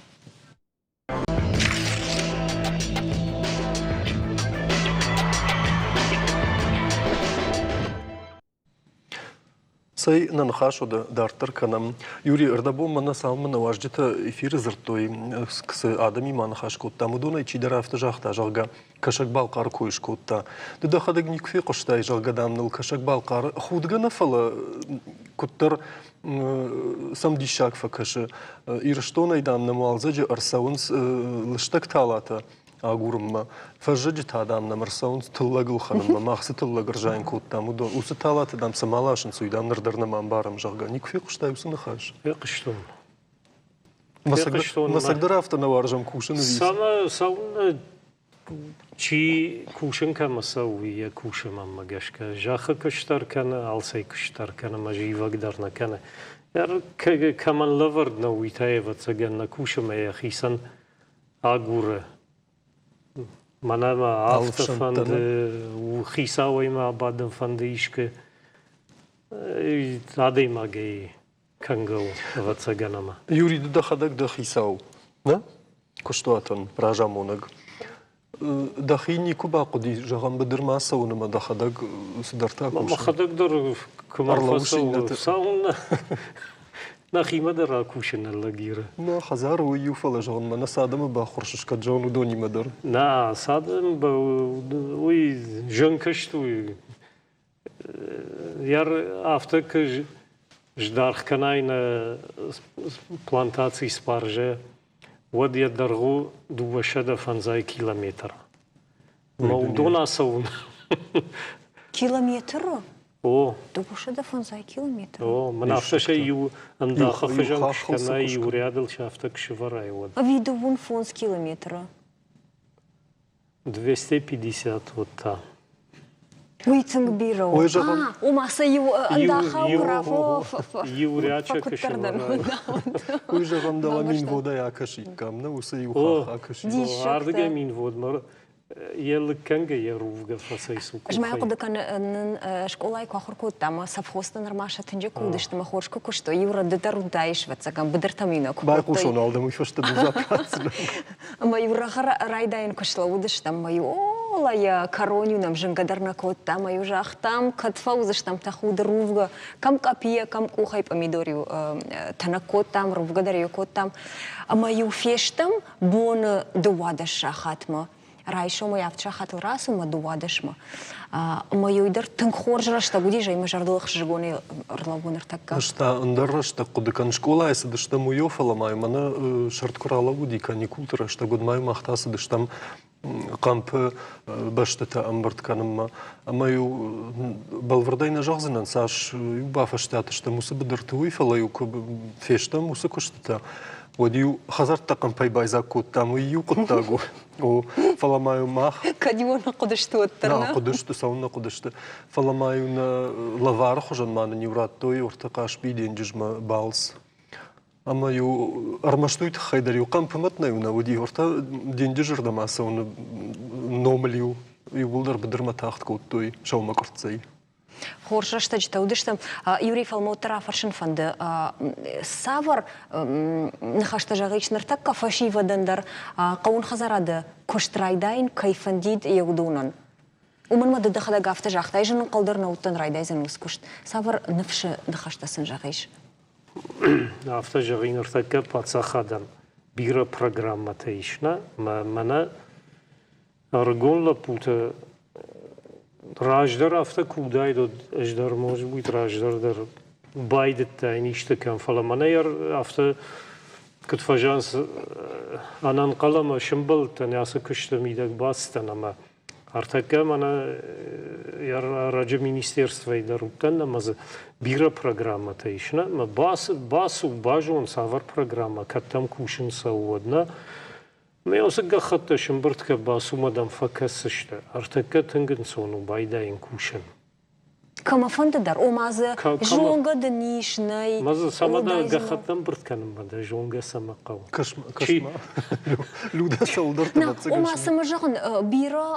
Цӕй, нӕ ныхас уӕдӕ дарддӕр кӕнӕм. Юрий, ӕрдӕбон мӕнӕ цалынмӕ нӕ уазджытӕ эфиры дзырдтой, цы адӕмимӕ ныхас кодтам, уыдонӕй чидӕр афтӕ загъта, зӕгъгӕ, Кӕсӕг-Балхъары кой скодта. Ды дӕхӕдӕг никуы фехъуыстай, зӕгъгӕ, дам, ныл Кӕсӕг-Балхъары худгӕ нӕ, фӕлӕ куыддӕр сӕм диссаг фӕкӕсы. Ирыстонӕй, дам, нӕм уалдзӕджы ӕрцӕуынц лыстӕг талатӕ агурынмӕ. Фӕззӕджы та, дам, нӕм ӕрцӕуынц тыллӕг ӕлхӕнынмӕ. Мах цы тыллӕг ӕрзайын кодтам, уыдон. Уыцы талатӕ, дам, цӕмӕ ласынц, уый, дам, ныр дӕр нӕма ӕмбарӕм, зӕгъгӕ. Никуы фехъуыстай уыцы ныхас? Фехъуыстон. Мӕ дӕр афтӕ нӕ уарзӕм кусын ӕви? Цӕмӕ цӕуылнӕ чи кусын кӕмӕ цӕуы, уый йӕ кусы мӕнмӕ гӕсгӕ. Зӕххы куыст дӕр кӕны, алцӕй куыст дӕр кӕны ӕмӕ зивӕг дӕр нӕ кӕны. Кӕмӕн лӕвӕрд нӕу, уый та, ӕвӕццӕгӕн, нӕ кусы ӕмӕ йӕхицӕн агуры. Мӕнӕ мӕ афтӕ фӕнды, хицауӕй мӕ абадын фӕнды искуы адӕймагӕй кӕнгӕ у, ӕвӕццӕгӕн ӕмӕ. Юрий, ды дӕхӕдӕг дӕ хицау, нӕ? Куыстуатӕн разамонӕг. Дӕхи никуы бахъуыди, зӕгъӕм, быдырмӕ цӕуын ӕмӕ дӕхӕдӕг цыдӕртӕ кусын? Мӕхӕдӕг дӕр куы мӕ фӕцӕуы, цӕуын нӕхимӕ дӕр акусын лӕгиры. Нӕ хӕдзары уый иу, фӕлӕ зӕгъын, мӕнӕ цы адӕмы баххуырсыс, кӕд зӕгъын уыдонимӕ дӕр. Нӕ, цы адӕмы уый зын куыст у. Афтӕ куы здаргъ кӕнай нӕ плантаци спаржӕ, уӕд йӕ дӕргъ у 250 километр. Мӕ уыдон ацӕуын. Километры? О. 250 километры? О, мын афтӕ сӕ иу ӕндахы хуызӕн куы скӕнай, иу рядыл сӕ афтӕ куы сывӕрай, уӕд. Ӕви дыууын фондз километры? 250 вот та. Уый тынг бирӕ у. Ой, зӕгъӕм, Ома сӕ иу ӕндахау куы Иу рячы фӕкуыддӕр Уый зӕгъӕм, дӕлӕ Минводӕй акӕсиккам, нӕ уыцы иу хахх акӕсиккам. Ардыгӕй Минводмӕ йӕ лыг кӕнгӕ йӕ рувгӕ фӕцӕйцу Ӕз ма хъуыды кӕнын, скъолайы куы ахуыр кодтам, совхозты нырма сӕ тынджы куы уыдысты ӕмӕ хорз куы куыстой, иу рӕдыд дӕр уыдаис, ӕвӕццӕгӕн, быдыртӕм-иу нӕ куы кодтой. Байхъусон алдӕм, уый фӕстӕ дзуапп ратдзынӕн. Ӕмӕ-иу рӕгъы райдайӕн куы слӕууыдыстӕм, ӕмӕ-иу ола йӕ кӕрон-иу нӕм зынгӕ дӕр нӕ кодта, ӕмӕ-иу загътам, кӕд фӕуыдзыстӕм тӕхуды рувгӕ, кӕм къӕпийӕ, кӕм къухӕй пъамидор-иу тӕнӕг кодтам, рувгӕ дӕр-иу кодтам. Ӕмӕ-иу фестӕм боны 12 сахатмӕ. Райсомӕй авд сахатыл рацу мӕ дыууадӕсмӕ. Ӕмӕ иу дӕр тынг хорз рӕстӕг уыдис, ӕмӕ зӕрдыл ӕхсызгонӕй ӕрлӕууы ныртӕккӕ. Ӕз та ӕндӕр рӕстӕг хъуыды кӕнын. Скъолайы цыдыстӕм уыйо, фӕлӕ ма мӕнӕ сӕрд куы ралӕууыди каникулты рӕстӕг, уӕд ма мах та цыдыстӕм хъӕмпы бӕстытӕ ӕмбырд кӕнынмӕ. Ӕмӕ-иу бӕлвырдӕй нӕ зӕгъдзынӕн, цас-иу бафӕстиат стӕм уыцы быдырты, уый, фӕлӕ-иу куы фестӕм уыцы куыстытӕ, уӕд-иу хӕдзӕрттӕ хъӕмпӕй байдзаг кодтам, уый иу хъуыддаг у. О, фӕлӕ ма-иу мах... Кӕд-иу нӕ хъуыдысты уӕддӕр, нӕ? Нӕ хъуыдысты, цӕуылнӕ хъуыдысты. Фӕлӕ ма-иу нӕ лӕвары хуызӕн ма нын-иу радтой ортӕ Хъасбийы денджызмӕ балц. Ӕмӕ-иу ӕрмӕст уый тыххӕй дӕр-иу хъӕмпымӕт нӕ-иу нӕ уыди, ортӕ денджызы рдӕм ацӕуыны номыл-иу иууылдӕр быдырмӕ тагъд кодтой сӕумӕкъуырццӕй. Хорз рӕстӕджытӕ уыдысты. Юрий Фӕлмодты рафӕрсын фӕнды, цавӕр ныхӕстӕ зӕгъис ныртӕккӕ фӕсивӕдӕн дӕр хъӕуын хӕдзарады куыст райдайын кӕй фӕндид йӕ уыдонӕн? Уымӕн ма ды дӕхӕдӕг афтӕ загътай, зын ӕнхъӕл дӕр нӕ уыдтӕн райдайдзӕн уыцы куыст. Цавӕр ныфсы ныхӕстӕ сын зӕгъис? Афтӕ зӕгъин, ныртӕккӕ паддзахадӕн бирӕ программӕтӕ ис, нӕ? Мӕнӕ ӕрыгон лӕппутӕ раздӕр афтӕ куы уыдаид, уӕд ӕз дӕр, может быть, раздӕр дӕр байдыдтаин исты кӕм, фӕлӕ мӕнӕ афтӕ куыд фӕзӕгъынц, ӕнӕнхъӕл ӕмӕ сымбӕлдтӕн ацы куысты мидӕг бацыдтӕн ӕмӕ Ӕртӕккӕ мӕнӕ ӕрӕджы министерствойы дӕр уыдтӕн ӕмӕ дзы бирӕ программӕтӕ ис. Нӕ, мӕ бацу, базон, цавӕр программӕ, кӕдтӕм кусын цӕуы, уӕд нӕ. Мӕ уыцы гӕххӕттӕ сымбырд кӕ, бацу мӕ дӕм фӕкӕсдзысты. Ӕртӕккӕ тынг ӕнцон у байдайын кусын. Кӕмӕфӕнды дӕр, ома дзы зонгӕ дын ис, нӕй. Ма дзы цӕмӕ дӕ гӕххӕтт ӕмбырд кӕнынмӕ дӕ зонгӕ цӕмӕ хъӕуы? Кӕс-ма, Людӕ цӕуылдӕрты ӕвӕццӕгӕн. Ома, цӕмӕ зӕгъын, бирӕ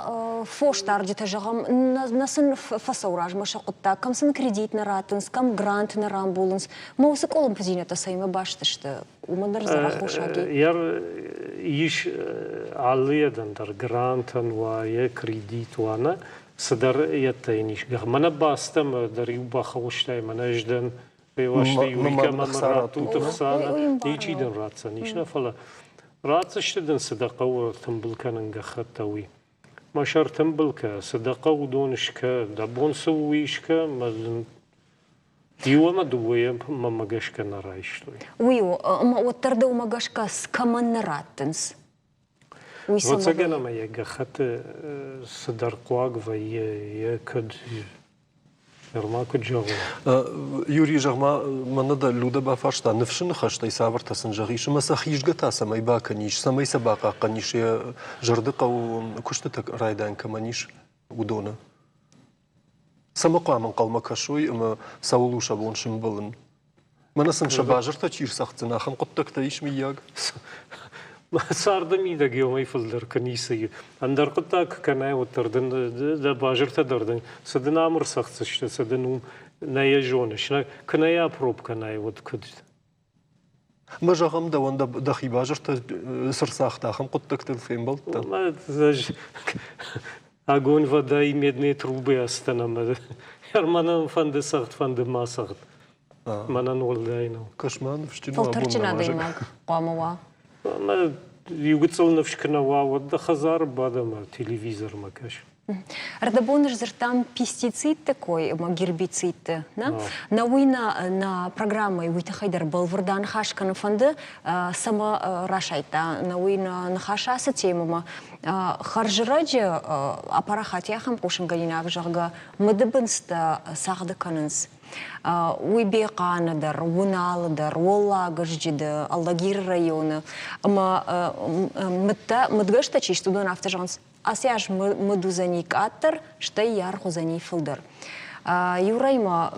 фосдарджытӕ, зӕгъӕм, нӕ сын фӕцӕуы размӕ сӕ хъуыддаг, кӕм сын кредит нӕ раттынц, кӕм грант нӕ рамбулынц. Ма уыцы къуылымпыдзинӕдтӕ цӕимӕ баст сты? Уымӕн дӕр дзы аххосаг и? Ис алыйӕдӕн дӕр грантӕн уа, йе кредит уа, нӕ цыдӕр йедтӕ йын ис. Мӕнӕ бацыдтӕн дӕр иу бахауыстай, мӕнӕ ӕз дӕн февӕсты Юрикӕ мӕ раттут ӕхца, ничи дын ратдзӕн ис нӕ, фӕлӕ ратдзысты дын, цы дӕ хъӕуы тымбыл кӕнын гӕххӕттӕ, уый. Мӕ сӕр тымбыл кӕ, цы дӕ хъӕуы, уыдон скӕ, дӕ бон цы у, уый скӕ, мӕ дын иу ӕмӕ дыууӕйӕ мӕнмӕ гӕсгӕ нӕ райстой. Уый у, ӕмӕ уӕддӕр дӕумӕ гӕсгӕ кӕмӕн нӕ раттынц? Ӕвӕццӕгӕн ӕмӕ йӕ гӕххӕтты цыдӕр хъуаг вӕййы, йӕ кӕд нырма куыд зӕгъон. Юрий, зӕгъ-ма, мӕнӕ дӕ Людӕ бафарста, ныфсы ныхӕстӕй цавӕртӕ сын зӕгъис ӕмӕ сӕ хизгӕ та цӕмӕй бакӕнис, цӕмӕй сӕ бахъахъхъӕнис, йӕ зӕрды хъӕуы куыстытӕ райдайын кӕмӕн ис, уыдоны? Цӕмӕ хъуамӕ ӕнхъӕлмӕ кӕсой ӕмӕ цӕуыл у сӕ бон сымбӕлын? Мӕнӕ сын сӕ базыртӕ чи рцӕгъддзӕн, ахӕм хъуыддӕгтӕ ис, мыййаг? Царды мидӕг иумӕй фылдӕр куы ницы и. Ӕндӕр хъуыддаг куы кӕнай, уӕддӕр дын дӕ базыртӕ дӕр дын цы дын ам ӕрцӕгъддзысты, цы дын уым нӕ йӕ зоныс. Куы нӕ йӕ апроб кӕнай, уӕд куыд? Мӕ зӕгъӕм, дӕуӕн дӕхи базыртӕ цы рцагъта, ахӕм хъуыддӕгтыл фембӕлдтӕ? Огонь, вода и медные трубы астӕн ӕмӕ мӕнӕн фӕнды цагъд, фӕнды ма цагъд. Мӕнӕн уӕлдай нӕу. Кӕс-ма, ныфсджын Фӕлтӕрджын адӕймаг хъуамӕ уа. Ӕмӕ иу гыццыл ныфс куы нӕ уа, уӕд дӕ хӕдзары бад ӕмӕ телевизормӕ кӕс. Ӕрдӕбон сдзырдтам пестицидты кой ӕмӕ гербицидты. Нӕ? Нӕ уый нӕ, нӕ программӕйы уый тыххӕй дӕр бӕлвырд аныхас кӕнын фӕнды, цӕмӕ расайдта нӕ уый нӕ ныхас ацы темӕмӕ. Хӕрзрӕджы апарахат ахӕм хъусынгӕнинаг, зӕгъгӕ, мыдыбындзтӕ цагъды кӕнынц. Уый Бехъаны дӕр, Уыналы дӕр, Уӕллаг Зджыды, Алагиры районы. Ӕмӕ мыдтӕ, мыдгӕстӕ чи сты, уыдон афтӕ зӕгъынц, ацы аз мыд уыдзӕни къаддӕр, стӕй йӕ аргъ уыдзӕни фылдӕр. Иу ма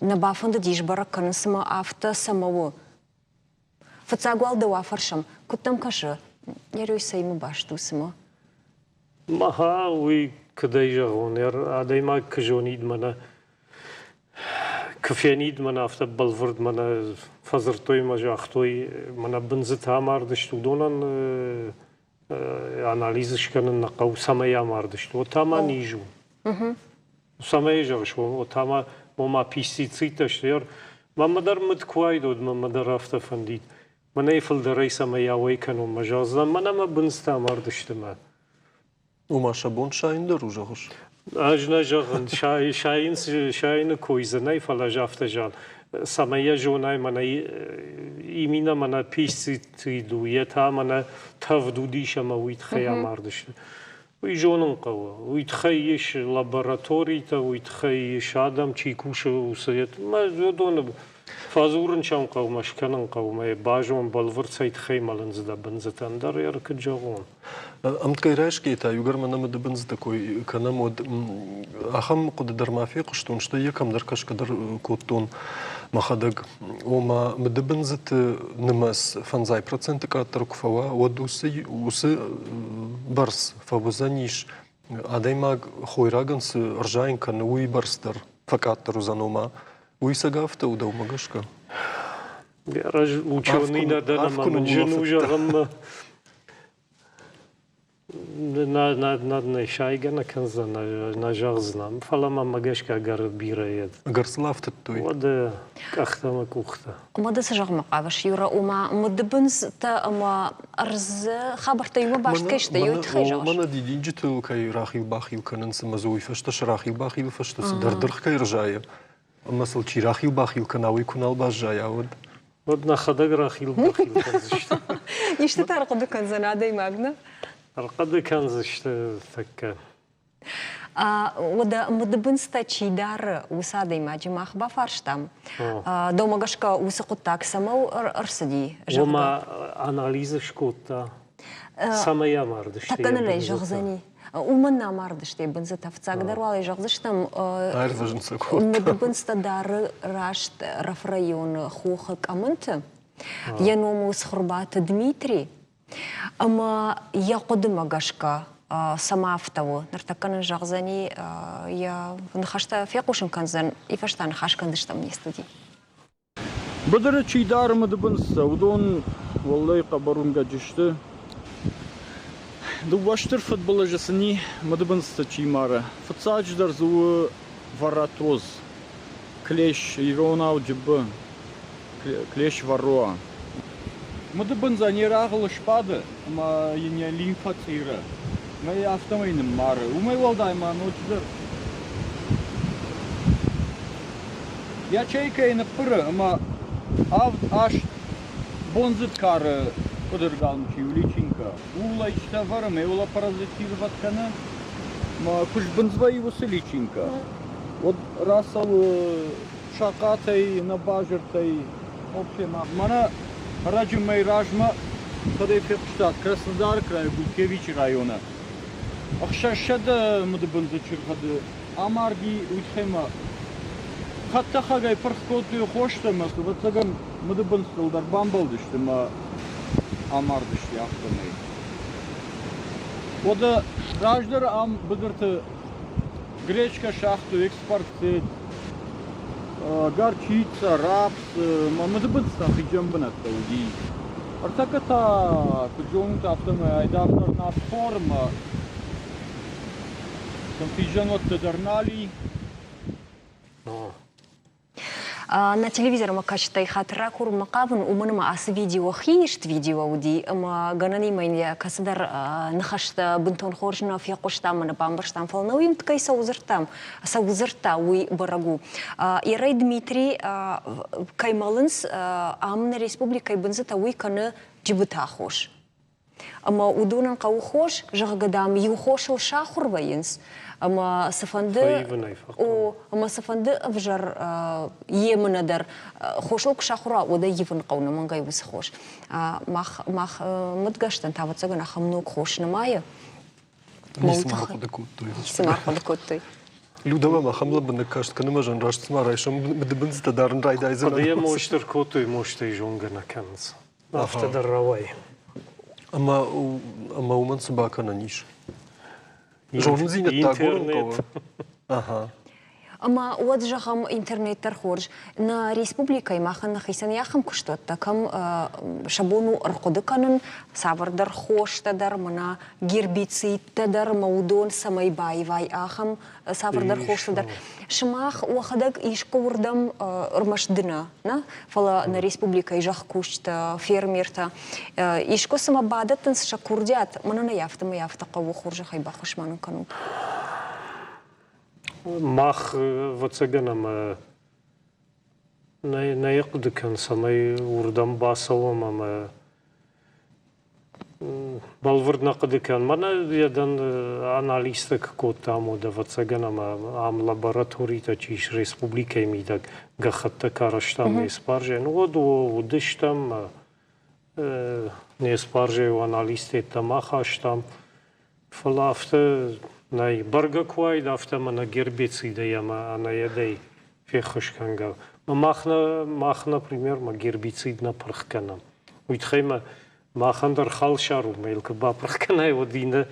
нӕ бафӕндыдис бӕрӕг кӕнын, цымӕ афтӕ цӕмӕ у. Фыццаг уал дӕу афӕрсӕм, куыд дӕм кӕсы, Ерой цӕимӕ баст у цымӕ? Маха, уый куыдӕй зӕгъон, адӕймаг куы зонид мӕнӕ, куы фенид мӕнӕ афтӕ бӕлвырд мӕнӕ фӕдзырдтой мӕ загътой, мӕнӕ бындзытӕ амардысты, уыдонӕн анализ скӕнын нӕ хъӕуы, цӕмӕй амардысты. Вот та ма низ у. Цӕмӕй зӕгъыс, вот та ма ома пестицидтӕ сты. Мӕнмӕ дӕр мыд куы уаид, уӕд мӕнмӕ дӕр афтӕ фӕндид. Мӕнӕй фылдӕрӕй цӕмӕй ауӕй кӕнон, мӕ зӕгъдзӕн, мӕнӕ мӕ бындзтӕ амардысты мӕ. Ома сӕ бон сайын дӕр у, зӕгъыс? Ӕз нӕ зӕгъын, сайын, сайыны кой дзы нӕй, фӕлӕ ӕз афтӕ зӕгъын, цӕмӕй йӕ зонай, мӕнӕ имина мӕнӕ пестицид у, йе та мӕнӕ тӕвд уыдис ӕмӕ уый тыххӕй амардысты. Уый зонын хъӕуы. Уый тыххӕй ис лабораторитӕ, уый тыххӕй ис адӕм, чи кусы, уыцы. Уыдоны фӕдзурын сӕм хъӕуы, скӕнын хъӕуы, базон бӕлвырд цӕй тыххӕй мӕлынц дӕ бындзытӕн дӕр, ӕркуыд зӕгъон. Ӕмткӕй райсгӕйӕ та иугӕр мӕнӕ мыдыбындзыты кой кӕнӕм, уӕд ахӕм хъуыды дӕр ма фехъуыстон, стӕй йӕ кӕмдӕр кӕсгӕ дӕр кодтон мӕхӕдӕг. Ома мыдыбындзыты нымӕц 5% къаддӕр куы фӕуа, уӕд уыцы бӕрц фӕуыдзӕнис, адӕймаг хойрагӕн цы ӕрзайын кӕны, уый бӕрц дӕр. фӕкъаддӕр уыдзӕн, ома уый цӕг афтӕ у дӕумӕ гӕсгӕ? Ӕз ученый нӕ дӕн ӕмӕ мын зын у зӕгъынмӕ. Нӕ сайгӕ нӕ кӕндзӕн, нӕ зӕгъдзынӕн, фӕлӕ мӕмӕ гӕсгӕ ӕгӕр бирӕ ед. Ӕгӕр сыл афтыдтой? Уӕд къӕхтӕ ӕмӕ къухтӕ. Ӕмӕ ды цы зӕгъынмӕ хъавыс, Юра, ома мыдыбындзтӕ ӕмӕ ӕрдзы хабӕрттӕ иумӕ баст кӕй сты, уый тыххӕй зӕгъыс? Мӕнӕ дидинджытыл кӕй рахил-бахил кӕнынц ӕмӕ дзы уый фӕстӕ сӕ рахил-бахилы фӕстӕ цыдӕр дыргъ кӕй рзайы, ӕмӕ сыл чи рахил-бахил кӕна, уый куы нал баззайа, уӕд. Уӕд нӕхӕдӕг рахил-бахил кӕндзысты. Истытӕ ӕрхъуыды кӕндзӕн адӕймаг, нӕ? Ӕрхъуыды кӕндзысты тӕккӕ. Уӕдӕ мыдыбындзтӕ чи дары, уыцы адӕймаджы мах бафарстам. Дӕумӕ гӕсгӕ уыцы хъуыддаг цӕмӕ ӕрцыди? Ома анализ скодта, цӕмӕй амардысты. Тӕккӕ нын ӕй зӕгъдзӕни. Уымӕн нӕ амардысты бындзытӕ. Фыццагдӕр уал ӕй зӕгъдзыстӕм, Аирвӕзын сӕ кодта. Мыдыбындзтӕ дары раст Рафрайоны хохы Къӕмынты. Йӕ ном у Цхуырбаты Дмитрий. Ӕмӕ йӕ хъуыдымӕ гӕсгӕ цӕмӕ афтӕ у, ныртӕккӕ нын зӕгъдзӕни, йӕ ныхӕстӕ фехъусын кӕндзӕн, и фӕстӕ ныхас кӕндзыстӕм не студийы. Быдыры чи дары мыдыбындзтӕ, уыдон уӕллӕй хъӕбӕр уынгӕджы сты. Дыууӕ стыр фыдбылызы сын и, мыдыбындзтӕ чи мары. Фыццаджыдӕр дзы у варатоз, клещ, иронау джыбы, клещ варроа. Мыдыбындзӕн йе рагъыл сбады ӕмӕ йын йӕ лимфӕ цъиры. Ӕмӕ йӕ афтӕмӕй ныммары. Уымӕй уӕлдай ма ноджыдӕр ячейкӕйы ныппыры ӕмӕ авд-аст бондзыд кары къуыдыргалм чи у, личинкӕ, ууыл ӕй сӕвӕры ӕмӕ йыл апаразитировать кӕны. Ӕмӕ куы сбындз вӕййы уыцы личинкӕ, уӕд рацӕуы сахъатӕй, нӕ базыртӕй. Вообще, мӕнӕ ӕрӕджы мӕй размӕ кӕдӕй фехъуыстат Краснодары крайы Гулькевичы районы 600 мыдыбындзы чыргъӕды амарди, уый тыххӕй ма хӕдтӕхӕгӕй пырх кодтой хостӕ ӕмӕ, ӕвӕццӕгӕн, мыдыбындзтыл дӕр бамбӕлдысты ӕмӕ амардысты афтӕмӕй. Уӕдӕ раздӕр ам быдырты гречкӕ сагътой, экспорт горчица, рапс, ӕмӕ мыдыбындзтӕ хизӕн бынӕттӕ уыди. Ӕртӕккӕ та, куыд зонут, афтӕмӕй айдагъдӕр нартхор ӕмӕ сын хизӕнуӕттӕ дӕр нал и. Нӕ телевизормӕ кӕсджытӕй хатыр ракурынмӕ хъавын, уымӕн ӕмӕ ацы видео хиист видео уыди ӕмӕ гӕнӕнимӕ йын йӕ кӕцыдӕр ныхӕстӕ бынтон хорз нӕ фехъуыстам ӕмӕ нӕ бамбӕрстам, фӕлӕ нӕ уый кӕй цӕуы дзырдта, уый бӕрӕг у. Ерӕй Дмитрий кӕй мӕлынц, ам нӕ республикӕйы бындзытӕ уый кӕны джыбыты аххос. Ӕмӕ уыдонӕн хъӕуы хос, зӕгъгӕ, дам, иу хосыл сахуыр вӕййынц, ӕмӕ цыфӕнды о, ӕмӕ цыфӕнды ӕвзӕр емынӕ дӕр хосыл куы сахуыр уа, уӕд ӕй ивын хъӕуы нӕмӕнгӕй уыцы хос. Мах, мах мыдгӕстӕн та, ӕвӕццӕгӕн, ахӕм ног хос нымайы. Ницы ма ӕрхъуыды кодтой. Ницы ма ӕрхъуыды кодтой. Людӕмӕ ахӕм лӕмбынӕг каст кӕны ӕмӕ зын раст цыма райсом мыдыбындзытӕ дарын райдайдзӕн. Хъуыдыйӕ мостер кодтой, мостӕй зонгӕ нӕ кӕнынц. Афтӕ дӕр рауайы. Ӕмӕ, ӕмӕ уымӕн цы бакӕнӕн ис? Зонындзинӕдтӕ агурын хъӕуы. Ага. Ӕмӕ уӕд, зӕгъӕм, интернет дӕр хорз. Нӕ республикӕйы махӕн нӕхицӕн ахӕм куыстуӕттӕ, кӕм сӕ бон у ӕрхъуыды кӕнын цавӕрдӕр хостӕ дӕр, мӕнӕ гербицидтӕ дӕр ӕмӕ уыдон цӕмӕй баивай, ахӕм цавӕрдӕр хостӕ дӕр. Сымах уӕхӕдӕг искуы уырдӕм ӕрмӕст ды нӕ, нӕ, фӕлӕ нӕ республикӕйы зӕхкусджытӕ, фермертӕ искуы цымӕ бадӕттынц сӕ курдиат, мӕнӕн ӕй афтӕмӕй афтӕ хъӕуы, хорзӕхӕй баххуыс ма нын кӕнут. Мах, ӕвӕццӕгӕн, ӕмӕ нӕ хъуыды кӕн, цӕмӕй уырдӕм бацӕуӕм ӕмӕ бӕлвырд нӕ хъуыды кӕн. Мӕнӕ йӕ дӕн анализтӕ куы кодтам, уӕд, ӕвӕццӕгӕн, ӕмӕ ам лабораторитӕ чи ис республикӕйы мидӕг гӕххӕттӕ куы арӕзтам не спаржӕйӕн, уӕд уыдыстӕм, не спаржӕйы анализтӕ ахастам. Фӕлӕ афтӕ нӕй. Бӕргӕ куы уаид, афтӕ мӕнӕ гербицидӕй ӕмӕ ӕнӕйедӕй феххуыс кӕнгӕ. Мах, мах, например, ма гербицид нӕ пырх кӕнӕм. Уый тыххӕй ма махӕн дӕр халсар у, мӕ йыл куы бапырх кӕнай, уӕд иннӕ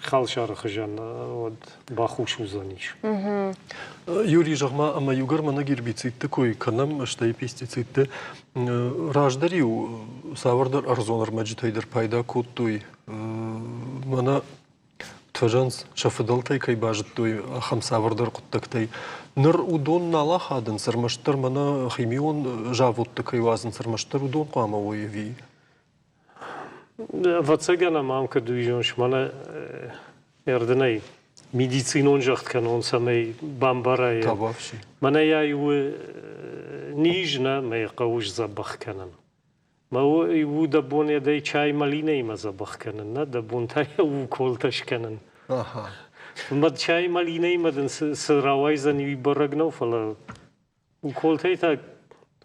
Халсары хуызӕн уӕд бахус уыдзӕнис. Юрий, зӕгъ-ма, ӕмӕ иугӕр мӕнӕ гербицидты кой кӕнӕм, стӕй пестицидты, раздӕр-иу цавӕрдӕр ӕрдзон ӕрмӕджытӕй дӕр пайда кодтой. Мӕнӕ фӕзӕнц сӕ фыдӕлтӕй кӕй базыдтой, ахӕм цавӕрдӕр хъуыддӕгтӕй. Ныр уыдон нал ахадынц, ӕрмӕстдӕр мӕнӕ химион заводты кӕй уадзынц, ӕрмӕстдӕр уыдон хъуамӕ уой ӕви? Ӕвӕццӕгӕн ӕм ам кӕд уый зоныс, мӕнӕ ӕрдынӕй медицинон загъд кӕнон, цӕмӕй бамбарай. Табуафси. Мӕнӕ йӕ иу низ нӕ мӕ хъӕуы сдзӕбӕх кӕнын. Мӕ у дӕ бон йӕ чай малинӕимӕ дзӕбӕх кӕнын, нӕ дӕ бон та йӕ уколтӕ скӕнын. Мӕ чай малинӕимӕ дын цы рауайдзӕн, уый бӕрӕг нӕу, фӕлӕ Уколтӕй та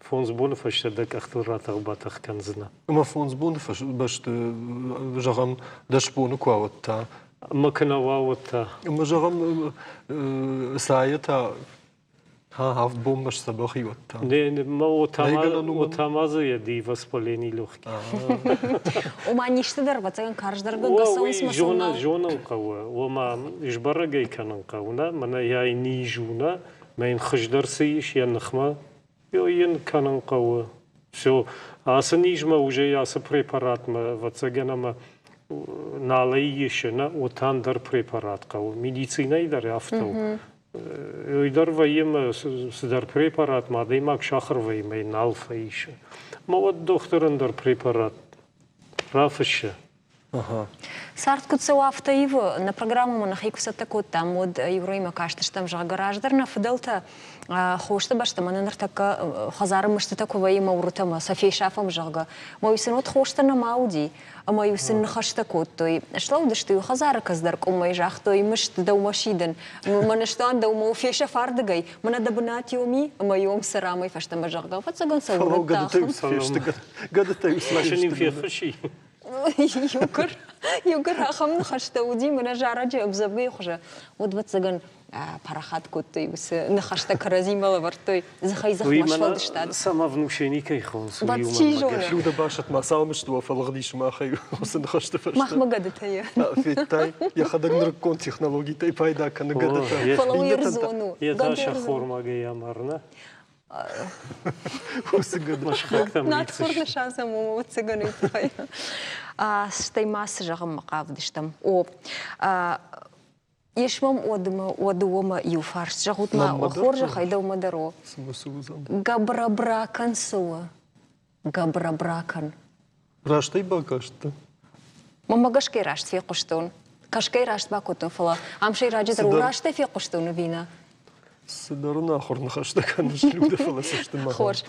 фондз боны фӕстӕ дӕ къӕхтыл ратӕх-батӕх кӕндзынӕ. Ӕмӕ фондз боны бӕсты, зӕгъӕм, 10 боны куы ауад та? Ӕмӕ куы нӕ уа, уӕд та? Ӕмӕ, зӕгъӕм, цайы та авд бонмӕ сдзӕбӕх и уӕд та? Не, отамазы еди воспаление легких. Ома низты дӕр, ӕвӕццӕгӕн, карздӕргӕнгӕ цӕуынц мӕ Зонын, зонын хъӕуы, ома сбӕрӕг ӕй кӕнын хъӕуы, нӕ, мӕнӕ йӕ низ у, нӕ, Мӕ йын хуыздӕр цы ис йӕ ныхмӕ, йын кӕнын хъӕуы. Все, ацы низмӕ уже ацы препаратмӕ, ӕвӕццӕгӕн ӕмӕ налӕй исы, нӕ, отан дӕр препарат хъӕуы. Медицинӕйы дӕр афтӕ у. Уый дӕр вӕййы мӕ цыдӕр препаратмӕ адӕймаг сахуыр вӕййы мӕ йын нал фӕисы. Мӕ уӕд дохтыр ӕндӕр препарат рафыссы. Цард куыд цӕуы, афтӕ ивы. Нӕ программӕмӕ нӕхи куы цӕттӕ кодтам, уӕд Юрӕимӕ кастыстӕм, зӕгъгӕ, раздӕр нӕ фыдӕлтӕ хосты бӕсты мӕнӕ ныртӕккӕ хӕдзары мыстытӕ куы вӕййы мӕ уырытӕ ӕмӕ сӕ фесафӕм, зӕгъгӕ. Мӕ-иу сын уӕд хостӕ нӕма уыди, ӕмӕ-иу сын ныхӕстӕ кодтой. Слӕудысты-иу хӕдзары кӕцыдӕр къуымӕй, загътой, мыст дӕумӕ сидын, мӕнӕ стуан дӕумӕ у, фесӕф ардыгӕй, мӕнӕ дӕ бынат иом и, ӕмӕ иом цӕрамӕй фӕстӕмӕ, зӕгъгӕ. Ӕвӕццӕгӕн сӕ уырыдта. Гӕдытӕ-иу Машин-иу феххуыс Иугӕр, иугӕр ахӕм ныхӕстӕ уыди мӕнӕ зарӕджы ӕмдзӕвгӕйы хуызы, уӕд, ӕвӕццӕгӕн, парахат кодтой уыцы ныхӕстӕ кӕрӕдзимӕ лӕвӕрдтой дзыхӕй-дзыхмӕ сфӕлдыстад. Самовнушение кӕй хонынц, уый Чи зоны. Люда басӕтт-ма цал мысты уӕ фӕлыгъдис махӕй уыцы ныхӕсты фӕстӕ. Махмӕ гӕдытӕ Федтай, йӕхӕдӕг нырыккон технологитӕй пайда кӕны гӕдытӕ. Фӕлӕ уый ӕрдзон у. Йе та сӕххормагӕй амарына. Уыцы гӕды. Надхур нысанзӕм уымӕ уыцы тыххӕй. Стӕй ма цы зӕгъынмӕ хъавыдыстӕм? О, ис мӕм уӕды уомӕ иу фарст. Зӕгъут-ма, хорзӕхӕй дӕумӕ дӕр о. Габрабракӕн цы у? Габрабракӕн. Раст ӕй бакасттӕ? Мӕнмӕ гӕсгӕ раст фехъуыстон. Кӕсгӕ раст бакодтон, фӕлӕ ам сӕйраджыдӕр у растӕй фехъуыстон ӕви нӕ? Цыдӕр ӕнахуыр ныхӕстӕ кӕныс, Людӕ, фӕлӕ цы сты мӕ Хорз.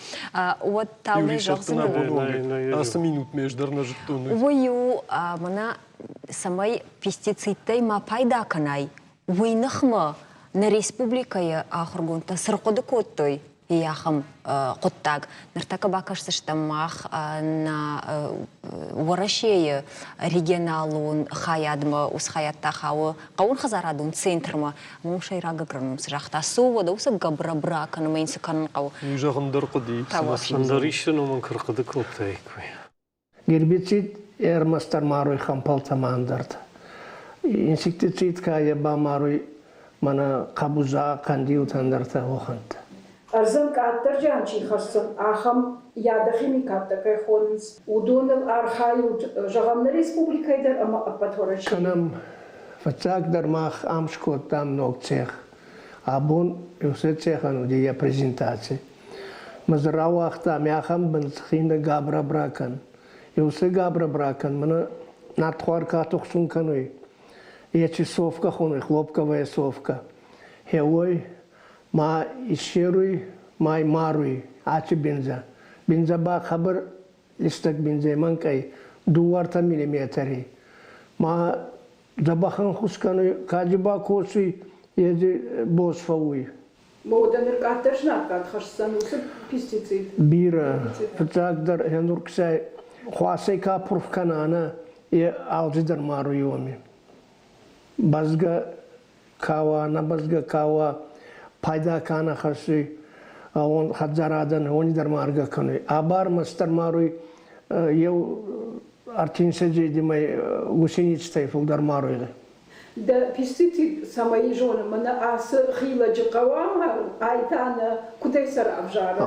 Уӕд та уый зӕгъдзынӕн. Ацы минутмӕ ӕз дӕр нӕ зыдтон. Уый у, мӕнӕ цӕмӕй пестицидтӕй ма пайда кӕнай, уый ныхмӕ нӕ республикӕйы ахуыргондтӕ цы рхъуыды кодтой, ахӕм хъуыддаг. Ныртӕккӕ бакӕсдзыстӕм мах нӕ Уӕрӕсейы регионалон хайадмӕ, уыцы хайад та хауы хъӕууонхӕдзарадон центрмӕ. Уым сӕйраг агроном цы загъта, цы у уӕдӕ уыцы габра-бра кӕнынмӕ йын цы кӕнын хъӕуы? Уый зӕгъын дӕр хъуыди. Ӕндӕр исты ном ын куы рхъуыды кодтаиккой. Гербицид ӕрмӕстдӕр маруй хӕмпӕлтӕ ма ӕндӕртӕ. Инсектицид ка е ба маруй мӕнӕ хъӕбуза, хъӕндилтӕ, ӕндӕртӕ уӕхӕнттӕ. Ӕрдзӕн къаддӕр зиан чи хӕсдзӕн, ахӕм ядохимикаттӕ кӕй хонынц, уыдоныл архайут, зӕгъӕм, нӕ республикӕйы дӕр ӕмӕ ӕппӕт Уӕрӕсейы. Кӕнӕм. Фыццагдӕр мах ам скодтам ног цех. Абон уыцы цехӕн уыди йӕ презентаци. Мӕ дзы рауагътам ахӕм бындзхины габра-бракӕн. Еуцы габра-бракӕн мӕнӕ нартхуар ка тухсун кӕнуй, ечи совка хонуй, хлопковая совка. Хеуой ма иссеруй, ма маруй аци биндзӕ. Биндзӕ ба хъӕбӕр листӕг биндзӕ мӕнкъӕй, дууӕртӕ миллиметри. Ма дзӕбӕх ӕнхус кӕнуй, каджи ба косуй, ези боз фӕууй. Уӕдӕ ныр къаддӕр знаггад хӕсдзӕн уыцы пестицид? Бирӕ. Фыццагдӕр хенурксӕй хуасӕй ка пурх кӕна, нӕ, е алцидӕр маруй уоми. Бӕзгӕ ка уа, нӕ бӕзгӕ ка уа, пайда ка нӕ хӕссуй, хӕдзарадӕн уони дӕр маргӕ кӕнуй. Абар мастдӕр маруй еу. ӕртинсӕджедимӕ гусеництӕй фулдӕр маруй. Дӕ пестицид цӕмӕй зоны, мӕнӕ ацы хилӕджы хъӕуы амарын, ай та нӕ куыдӕй сӕ равзары?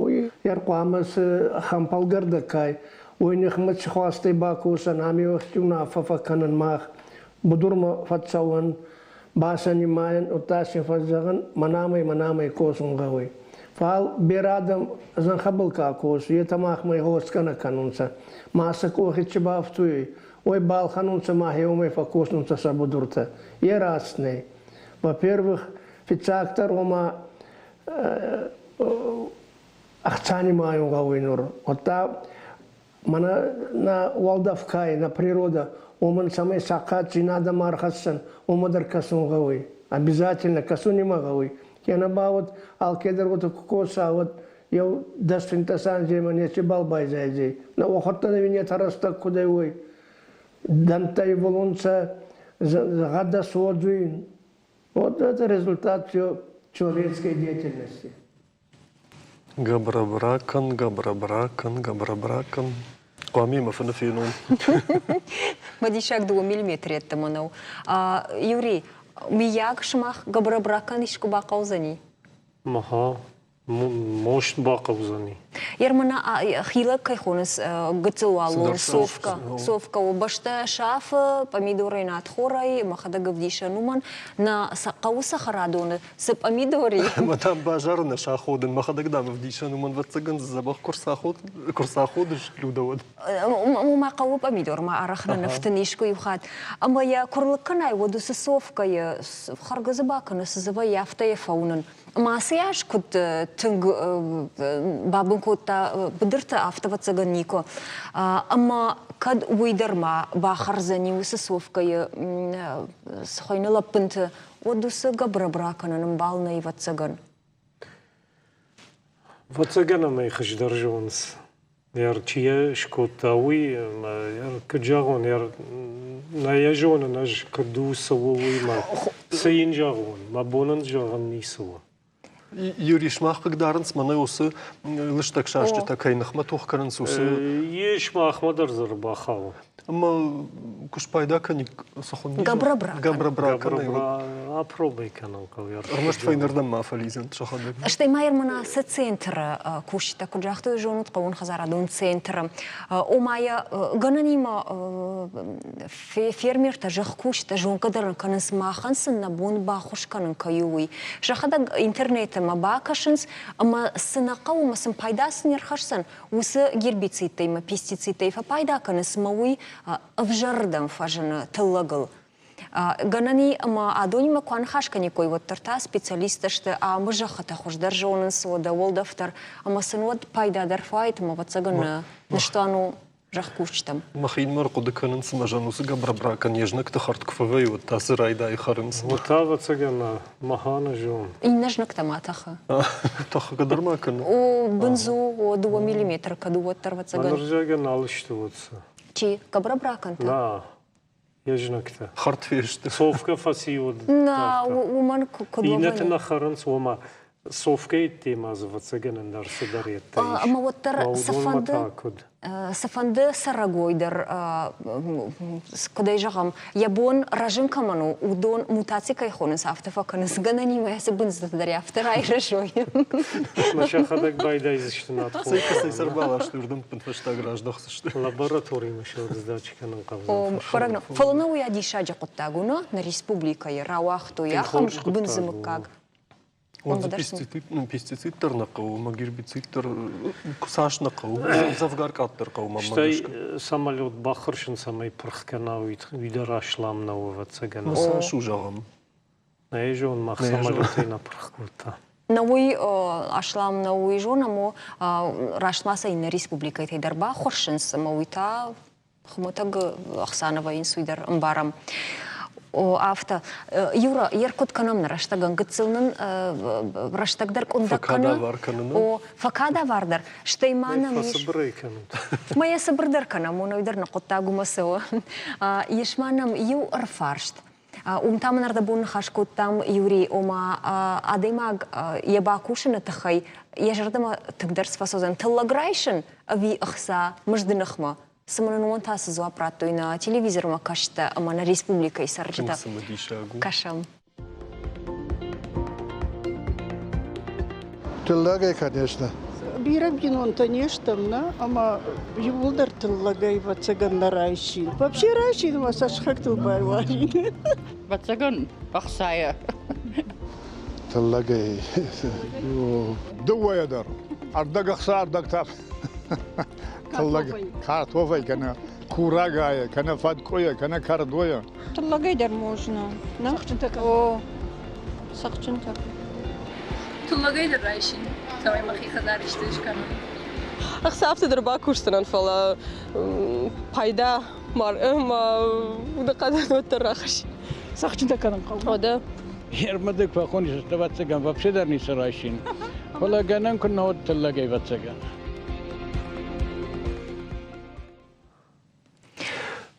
Уый ӕрхъуамӕ цы хӕмпӕлгӕрдӕг кай, уой нихмӕ ци хуастӕй бакосӕн, ами уӕхти унаффӕ фӕккӕнӕн мах, будурмӕ фӕццӕуӕн, ба сӕ нимайӕн, удта син фӕззӕгъӕн, мӕнамӕй мӕнамӕй косун гъӕуй. Фал берӕ адӕм зӕнхӕбӕл ка косуй, етӕ махмӕ игъосгӕ нӕ кӕнунцӕ. Ма сӕ къохи ци бафтуйуй, уой балхӕнунцӕ ма хеумӕй фӕккосунцӕ сӕ будуртӕ. Е раст нӕй. Во-первых, фиццагдӕр ома ӕхца нимайун гъӕуй нур. Уӕдта мӕнӕ нӕ уӕлдӕф кай, нӕ природа, уомӕн цӕмӕй сахъатдзийнадӕ ма ӕрхӕссӕн, уомӕ дӕр кӕсун гъӕуй. Обязательно кӕсун имӕ гъӕуй. Кенӕ ба уӕд алкедӕр уотӕ ку коса, уӕд еу дӕсфинддӕс анземӕ нецибал байзайдзӕй. Нӕ уӕхуӕдтӕ ӕви не рӕстӕг куд ӕй, уой. Дӕнттӕ ивулунцӕ, гъӕдӕ содзуй. Вот это результат все человеческой деятельности. Габрабракан, габрабракан, габрабракан. Хъуамӕ мӕ фыны фенон. Мӕ диссаг дыууӕ миллиметры йеддӕмӕ нӕу. Юрий, мыййаг сымах габрабракан искуы бахъӕудзӕни? Аха, Мост бахъӕудзӕни. Ермана хилӕг кӕй хонынц гыццыл уаллон совка. Совка у бӕстӕ сафы, помидорӕй надхорӕй, мӕхӕдӕг ӕвдисӕн уымӕн. Нӕ хъӕуы цӕхӕрадоны цы помидор и. Ӕмӕ там базары нӕ саходын, мӕхӕдӕг дам ӕвдисӕн уымӕн, ӕвӕццӕгӕн дзы дзӕбӕх куы рцаходыс, Людӕ, уӕд. Уымӕ хъӕуы помидор ма арӕх нӕ ныфтын искуы иу хатт. Ӕмӕ йӕ куы рлыг кӕнай, уӕд уыцы совкӕйы хӕргӕ дзы бакӕны, цы дзы вӕййы, афтӕ йӕ фӕуынын. Ӕмӕ ацы аз куыд тынг бабын кодта быдырты, афтӕ ӕвӕццӕгӕн никуы. Ӕмӕ кӕд уый дӕр ма бахӕрдзӕни уыцы Софкӕйы цы хуыйны лӕппынты, уӕд уыцы гӕбрабра кӕнын ӕмбал нӕй ӕвӕццӕгӕн. Ӕвӕццӕгӕн ӕм ӕй хуыздӕр зонынц. Чи йӕ скодта, уый куыд зӕгъон, нӕ йӕ зонын ӕз, куыд у, цы у, уый мӕ цы йын зӕгъон, мӕ бон ын зӕгъын ницы у. Юрий, сымах хъыгдарынц мӕнӕ уыцы лыстӕг сасчытӕ кӕй ныхмӕ тох кӕнынц, уыцы... Ис, махмӕ дӕр дзы ӕрбахауы. Ӕмӕ куы спайда кӕник, цы хуынди? Габрабра. Габрабра Апробай кӕнын хъӕуы. Ӕрмӕст фӕйнӕрдӕм ма фӕлидзӕнт сӕхӕдӕг. Стӕй ма мӕнӕ ацы центры кусджытӕ куыд загътой, зонут хъӕууон хӕдзарадон центры. Ома йӕ гӕнӕнимӕ фермертӕ, зӕхкусджытӕ зонгӕ дӕр кӕнынц, махӕн сын нӕ бон баххуыс кӕнын кӕй у, уый. Сӕхӕдӕг интернеты ма бакӕсынц ӕмӕ цы нӕ хъӕуы ӕмӕ сын пайда цы не рхӕсдзӕн, уыцы гербицидтӕй ӕмӕ пестицидтӕй фӕпайда кӕнынц ӕмӕ уый ӕвзӕрырдӕм фӕзыны тыллӕгыл. Гӕнӕн и ӕмӕ адонимӕ куы аныхас кӕниккой, уӕддӕр та специалисттӕ сты амы зӕххытӕ хуыздӕр зонынц, уӕдӕ уӕлдӕф дӕр ӕмӕ сын уӕд пайда дӕр фӕуаид ӕмӕ ӕвӕццӕгӕн ныстуан у зӕхкусджытӕм. Мӕхинмӕ ӕрхъуыды кӕнын, цымӕ зӕн уыцы гӕбрабракӕн йе знӕгты хӕрд куы фӕвӕййы, уӕд та цы райдайы хӕрынц? Вот та, ӕвӕццӕгӕн, маханы зон. Иннӕ знӕгтӕ ма тӕхы. Тӕхгӕ дӕр ма кӕны. О, бындз у, о, дыууӕ миллиметры кӕд у, уӕддӕр, ӕвӕццӕгӕн. Нырзӕгӕ нал сты уӕд цы. Чи? Гӕбрабракӕнтӕ? На, йе знӕгтӕ. Хӕрд фесты. Совка фӕци уӕд. На, уымӕн куыд Иннӕты нӕ хӕрынц, ома Совка йеддӕмӕ дзы ӕвӕццӕгӕн ӕндӕр цыдӕр йедтӕ ис. Ӕмӕ уӕддӕр цыфӕнды цыфӕнды цӕрӕгой дӕр, куыдӕй зӕгъӕм, йӕ бон рӕзын кӕмӕн у, уыдон мутаци кӕй хонынц, афтӕ фӕкӕнынц. Гӕнӕнимӕ цы бындзыты дӕр афтӕ райрӕзой. Мӕ сӕхӕдӕг байдайдзысты надхор. Цӕй кӕцӕй сӕ ӕрбаластой, уырдӕм ӕппынфӕстаг раздӕхдзысты. Лабораторимӕ сӕ сдачи кӕнын хъӕудзӕн. Бӕрӕг нӕу. Фӕлӕ нӕ уый диссаджы хъуыддаг у, нӕ республикӕйы рауагътой ахӕм бындзы мыггаг. Он дзы пестицид дӕр нӕ хъӕуы, ӕмӕ гербицид дӕр цас нӕ хъӕуы, дзӕвгар къаддӕр хъӕуы мӕнмӕ Стӕй самолет баххуырсын цӕмӕй пырх кӕна, уый дӕр аслам нӕу, ӕвӕццӕгӕн. Ну цас у, зӕгъӕм? Нӕ зон, мах самолетӕй нӕ пырх кодта. Нӕ уый аслам нӕ уый зонӕм, раст ма сӕ иннӕ республикӕтӕй дӕр баххуырсынц, ӕмӕ уый та хуымӕтӕг ӕхсӕны вӕййынц, уый дӕр ӕмбарӕм. О, афтӕ. Юра, ер куыд кӕнӕм нӕ рӕстӕгӕн? Гыццыл нын рӕстӕг дӕр къуындӕг кӕны. Фӕкадавар кӕнын. О, фӕкадавар дӕр. Стӕй ма нӕм ис... Фӕцыбырӕй кӕнут. Ма йӕ цыбырдӕр кӕнӕм, уый дӕр нӕ хъуыддаг уымӕ цӕуы. Ис ма нӕм иу ӕрфарст. Уым та мын ӕрдӕбон ныхас кодтам, Юрий, ома адӕймаг йӕ бакусыны тыххӕй йӕ зӕрдӕмӕ тынгдӕр цы фӕцӕудзӕн, тыллӕг райсын ӕви ӕхца мызды ныхмӕ? Цымӕ нын уымӕн та цы дзуапп радтой нӕ телевизормӕ кӕсджытӕ ӕмӕ нӕ республикӕйы цӕрджытӕ? Цымыдисаг у. Кӕсӕм. Тыллӕгӕй, конечно. Бирӕ бинонтӕ не стӕм, нӕ, ӕмӕ иууылдӕр тыллӕгӕй, ӕвӕццӕгӕн, нӕ райсин. Вообще райсин ӕмӕ сӕ сыхӕгтыл байуарин. Ӕвӕццӕгӕн, ӕхцайӕ. Тыллӕгӕй. Дыууӕйӕ дӕр. Ӕрдӕг ӕхца, ӕрдӕг та тыллӕг картофӕй кӕнӕ курагайӕ, кӕнӕ фӕткъуыйӕ, кӕнӕ кӕрдойӕ. Тыллӕгӕй дӕр можно. Цӕхджынтӕ О, цӕхджынтӕ. Тыллӕгӕй дӕр райсин, цӕмӕй мӕхи хӕдзар исты скӕнон. Ӕхца афтӕ дӕр бакусдзынӕн, фӕлӕ пайда ма удыхъӕдӕн уӕддӕр рахӕссин. Цӕхджынтӕ кӕнын хъӕуы. О, Ӕрмӕдӕг фӕхонис, ӕвӕццӕгӕн, вообще дӕр ницы райсин. Фӕлӕ гӕнӕн куы нӕ уыд тыллӕгӕй, ӕвӕццӕгӕн.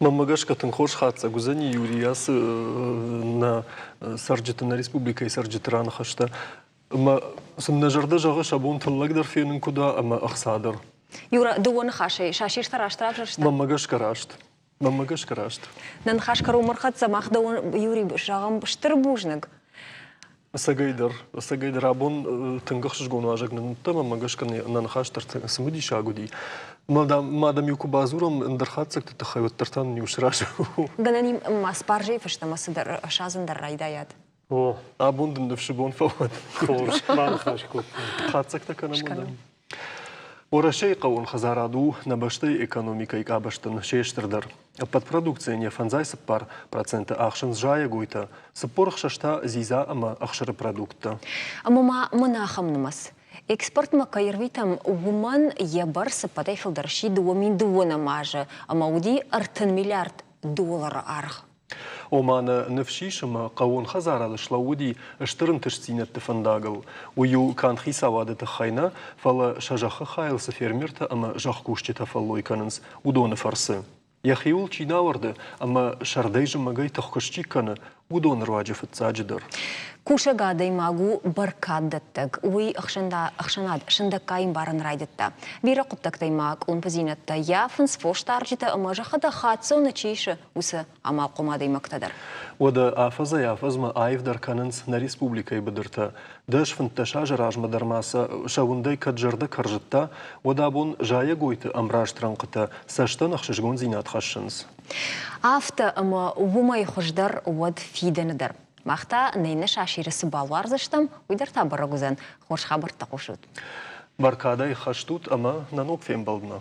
Мӕнмӕ гӕсгӕ тынг хорз хатдзӕг уыдзӕни Юрий ацы нӕ цӕрджыты, нӕ республикӕйы цӕрджыты раныхӕстӕ. Ӕмӕ сын нӕ зӕрдӕ зӕгъы, сӕ бон тыллӕг дӕр фенын куыд уа ӕмӕ ӕхца дӕр. Юра, дыууӕ ныхасӕй сасиртӕ раст равзӕрста? Мӕнмӕ гӕсгӕ раст. Мӕнмӕ гӕсгӕ раст. Нӕ ныхас кӕронмӕ рхӕццӕ, мах дӕуӕн, Юрий, зӕгъӕм, стыр бузныг. Ӕцӕгӕйдӕр, ӕцӕгӕйдӕр абон тынг ӕхсызгон уазӕг нын уыдтӕ, мӕнмӕ гӕсгӕ нӕ ныхас дӕр цымыдисаг уыди. Ма дӕм-иу куы бадзурӕм ӕндӕр хатдзӕгты тыххӕй, уӕддӕр та нын-иу сразы у. Гӕнӕн ма спаржӕйы фӕстӕмӕ цыдӕр садзын дӕр райдайӕд. О, абон дын ныфсы бон фӕуӕд. Хорз, баныхас кодтам. Хатдзӕгтӕ кӕнӕм уыдон. Уӕрӕсейы хъӕууон хӕдзарад у нӕ бӕстӕйы экономикӕйы къабӕзтӕн се стырдӕр. Ӕппӕт продукцийӕн йӕ 54% ахсынц зайӕгойтӕ, 46 та дзидза ӕмӕ ӕхсыры продукттӕ. Ӕмӕ ма мӕн ахӕм нымӕц. Экспортмӕ кӕй ӕрвитӕм, уымӕн йӕ бӕрц ӕппӕтӕй фылдӕр сси 2002 азы ӕмӕ уыди 30 миллиард доллары аргъ. Ома нӕ ныфс ис ӕмӕ хъӕууон хӕдзарады слӕууыди стыр ӕнтыстдзинӕдты фӕндагыл. Уый у канд хицауады тыххӕй нӕ, фӕлӕ сӕ зӕххы хайыл цы фермертӕ ӕмӕ зӕхкусджытӕ фӕллой кӕнынц, уыдоны фӕрцы. Йӕхиуыл чи нӕ ауӕрды ӕмӕ сӕрдӕй-зымӕгӕй тыхкуыст чи кӕны, уыдоны руаджы фыццаджыдӕр. Кусӕг адӕймаг у бӕркаддӕттӕг. Уый ӕхсӕнад сындӕггай ӕмбарын райдыдта. Бирӕ хъуыддӕгтӕй ма къуылымпыдзинӕдтӕ йафынц фосдарджытӕ ӕмӕ зӕххытӕ хаццоны чи исы, уыцы амалхъом адӕймӕгтӕ дӕр. Уӕдӕ афӕдзӕй-афӕдзмӕ аивдӕр кӕнынц нӕ республикӕйы быдыртӕ. 10-15 азы размӕ дӕр ма сӕ сӕ уындӕй кӕд зӕрдӕ кӕрзыдта, уӕд абон зайӕгойты ӕмраст рӕнхъытӕ цӕстӕн ӕхсызгондзинад хӕссынц. Афтӕ ӕмӕ уымӕй хуыздӕр уӕд фидӕны дӕр. Мах та нӕ иннӕ сасиры цы балуардзыстӕм, уый дӕр та бӕрӕг уыдзӕн. Хорз хабӕрттӕ хъусут. Бӕркадӕй хӕст ут ӕмӕ нӕ ног фембӕлдмӕ.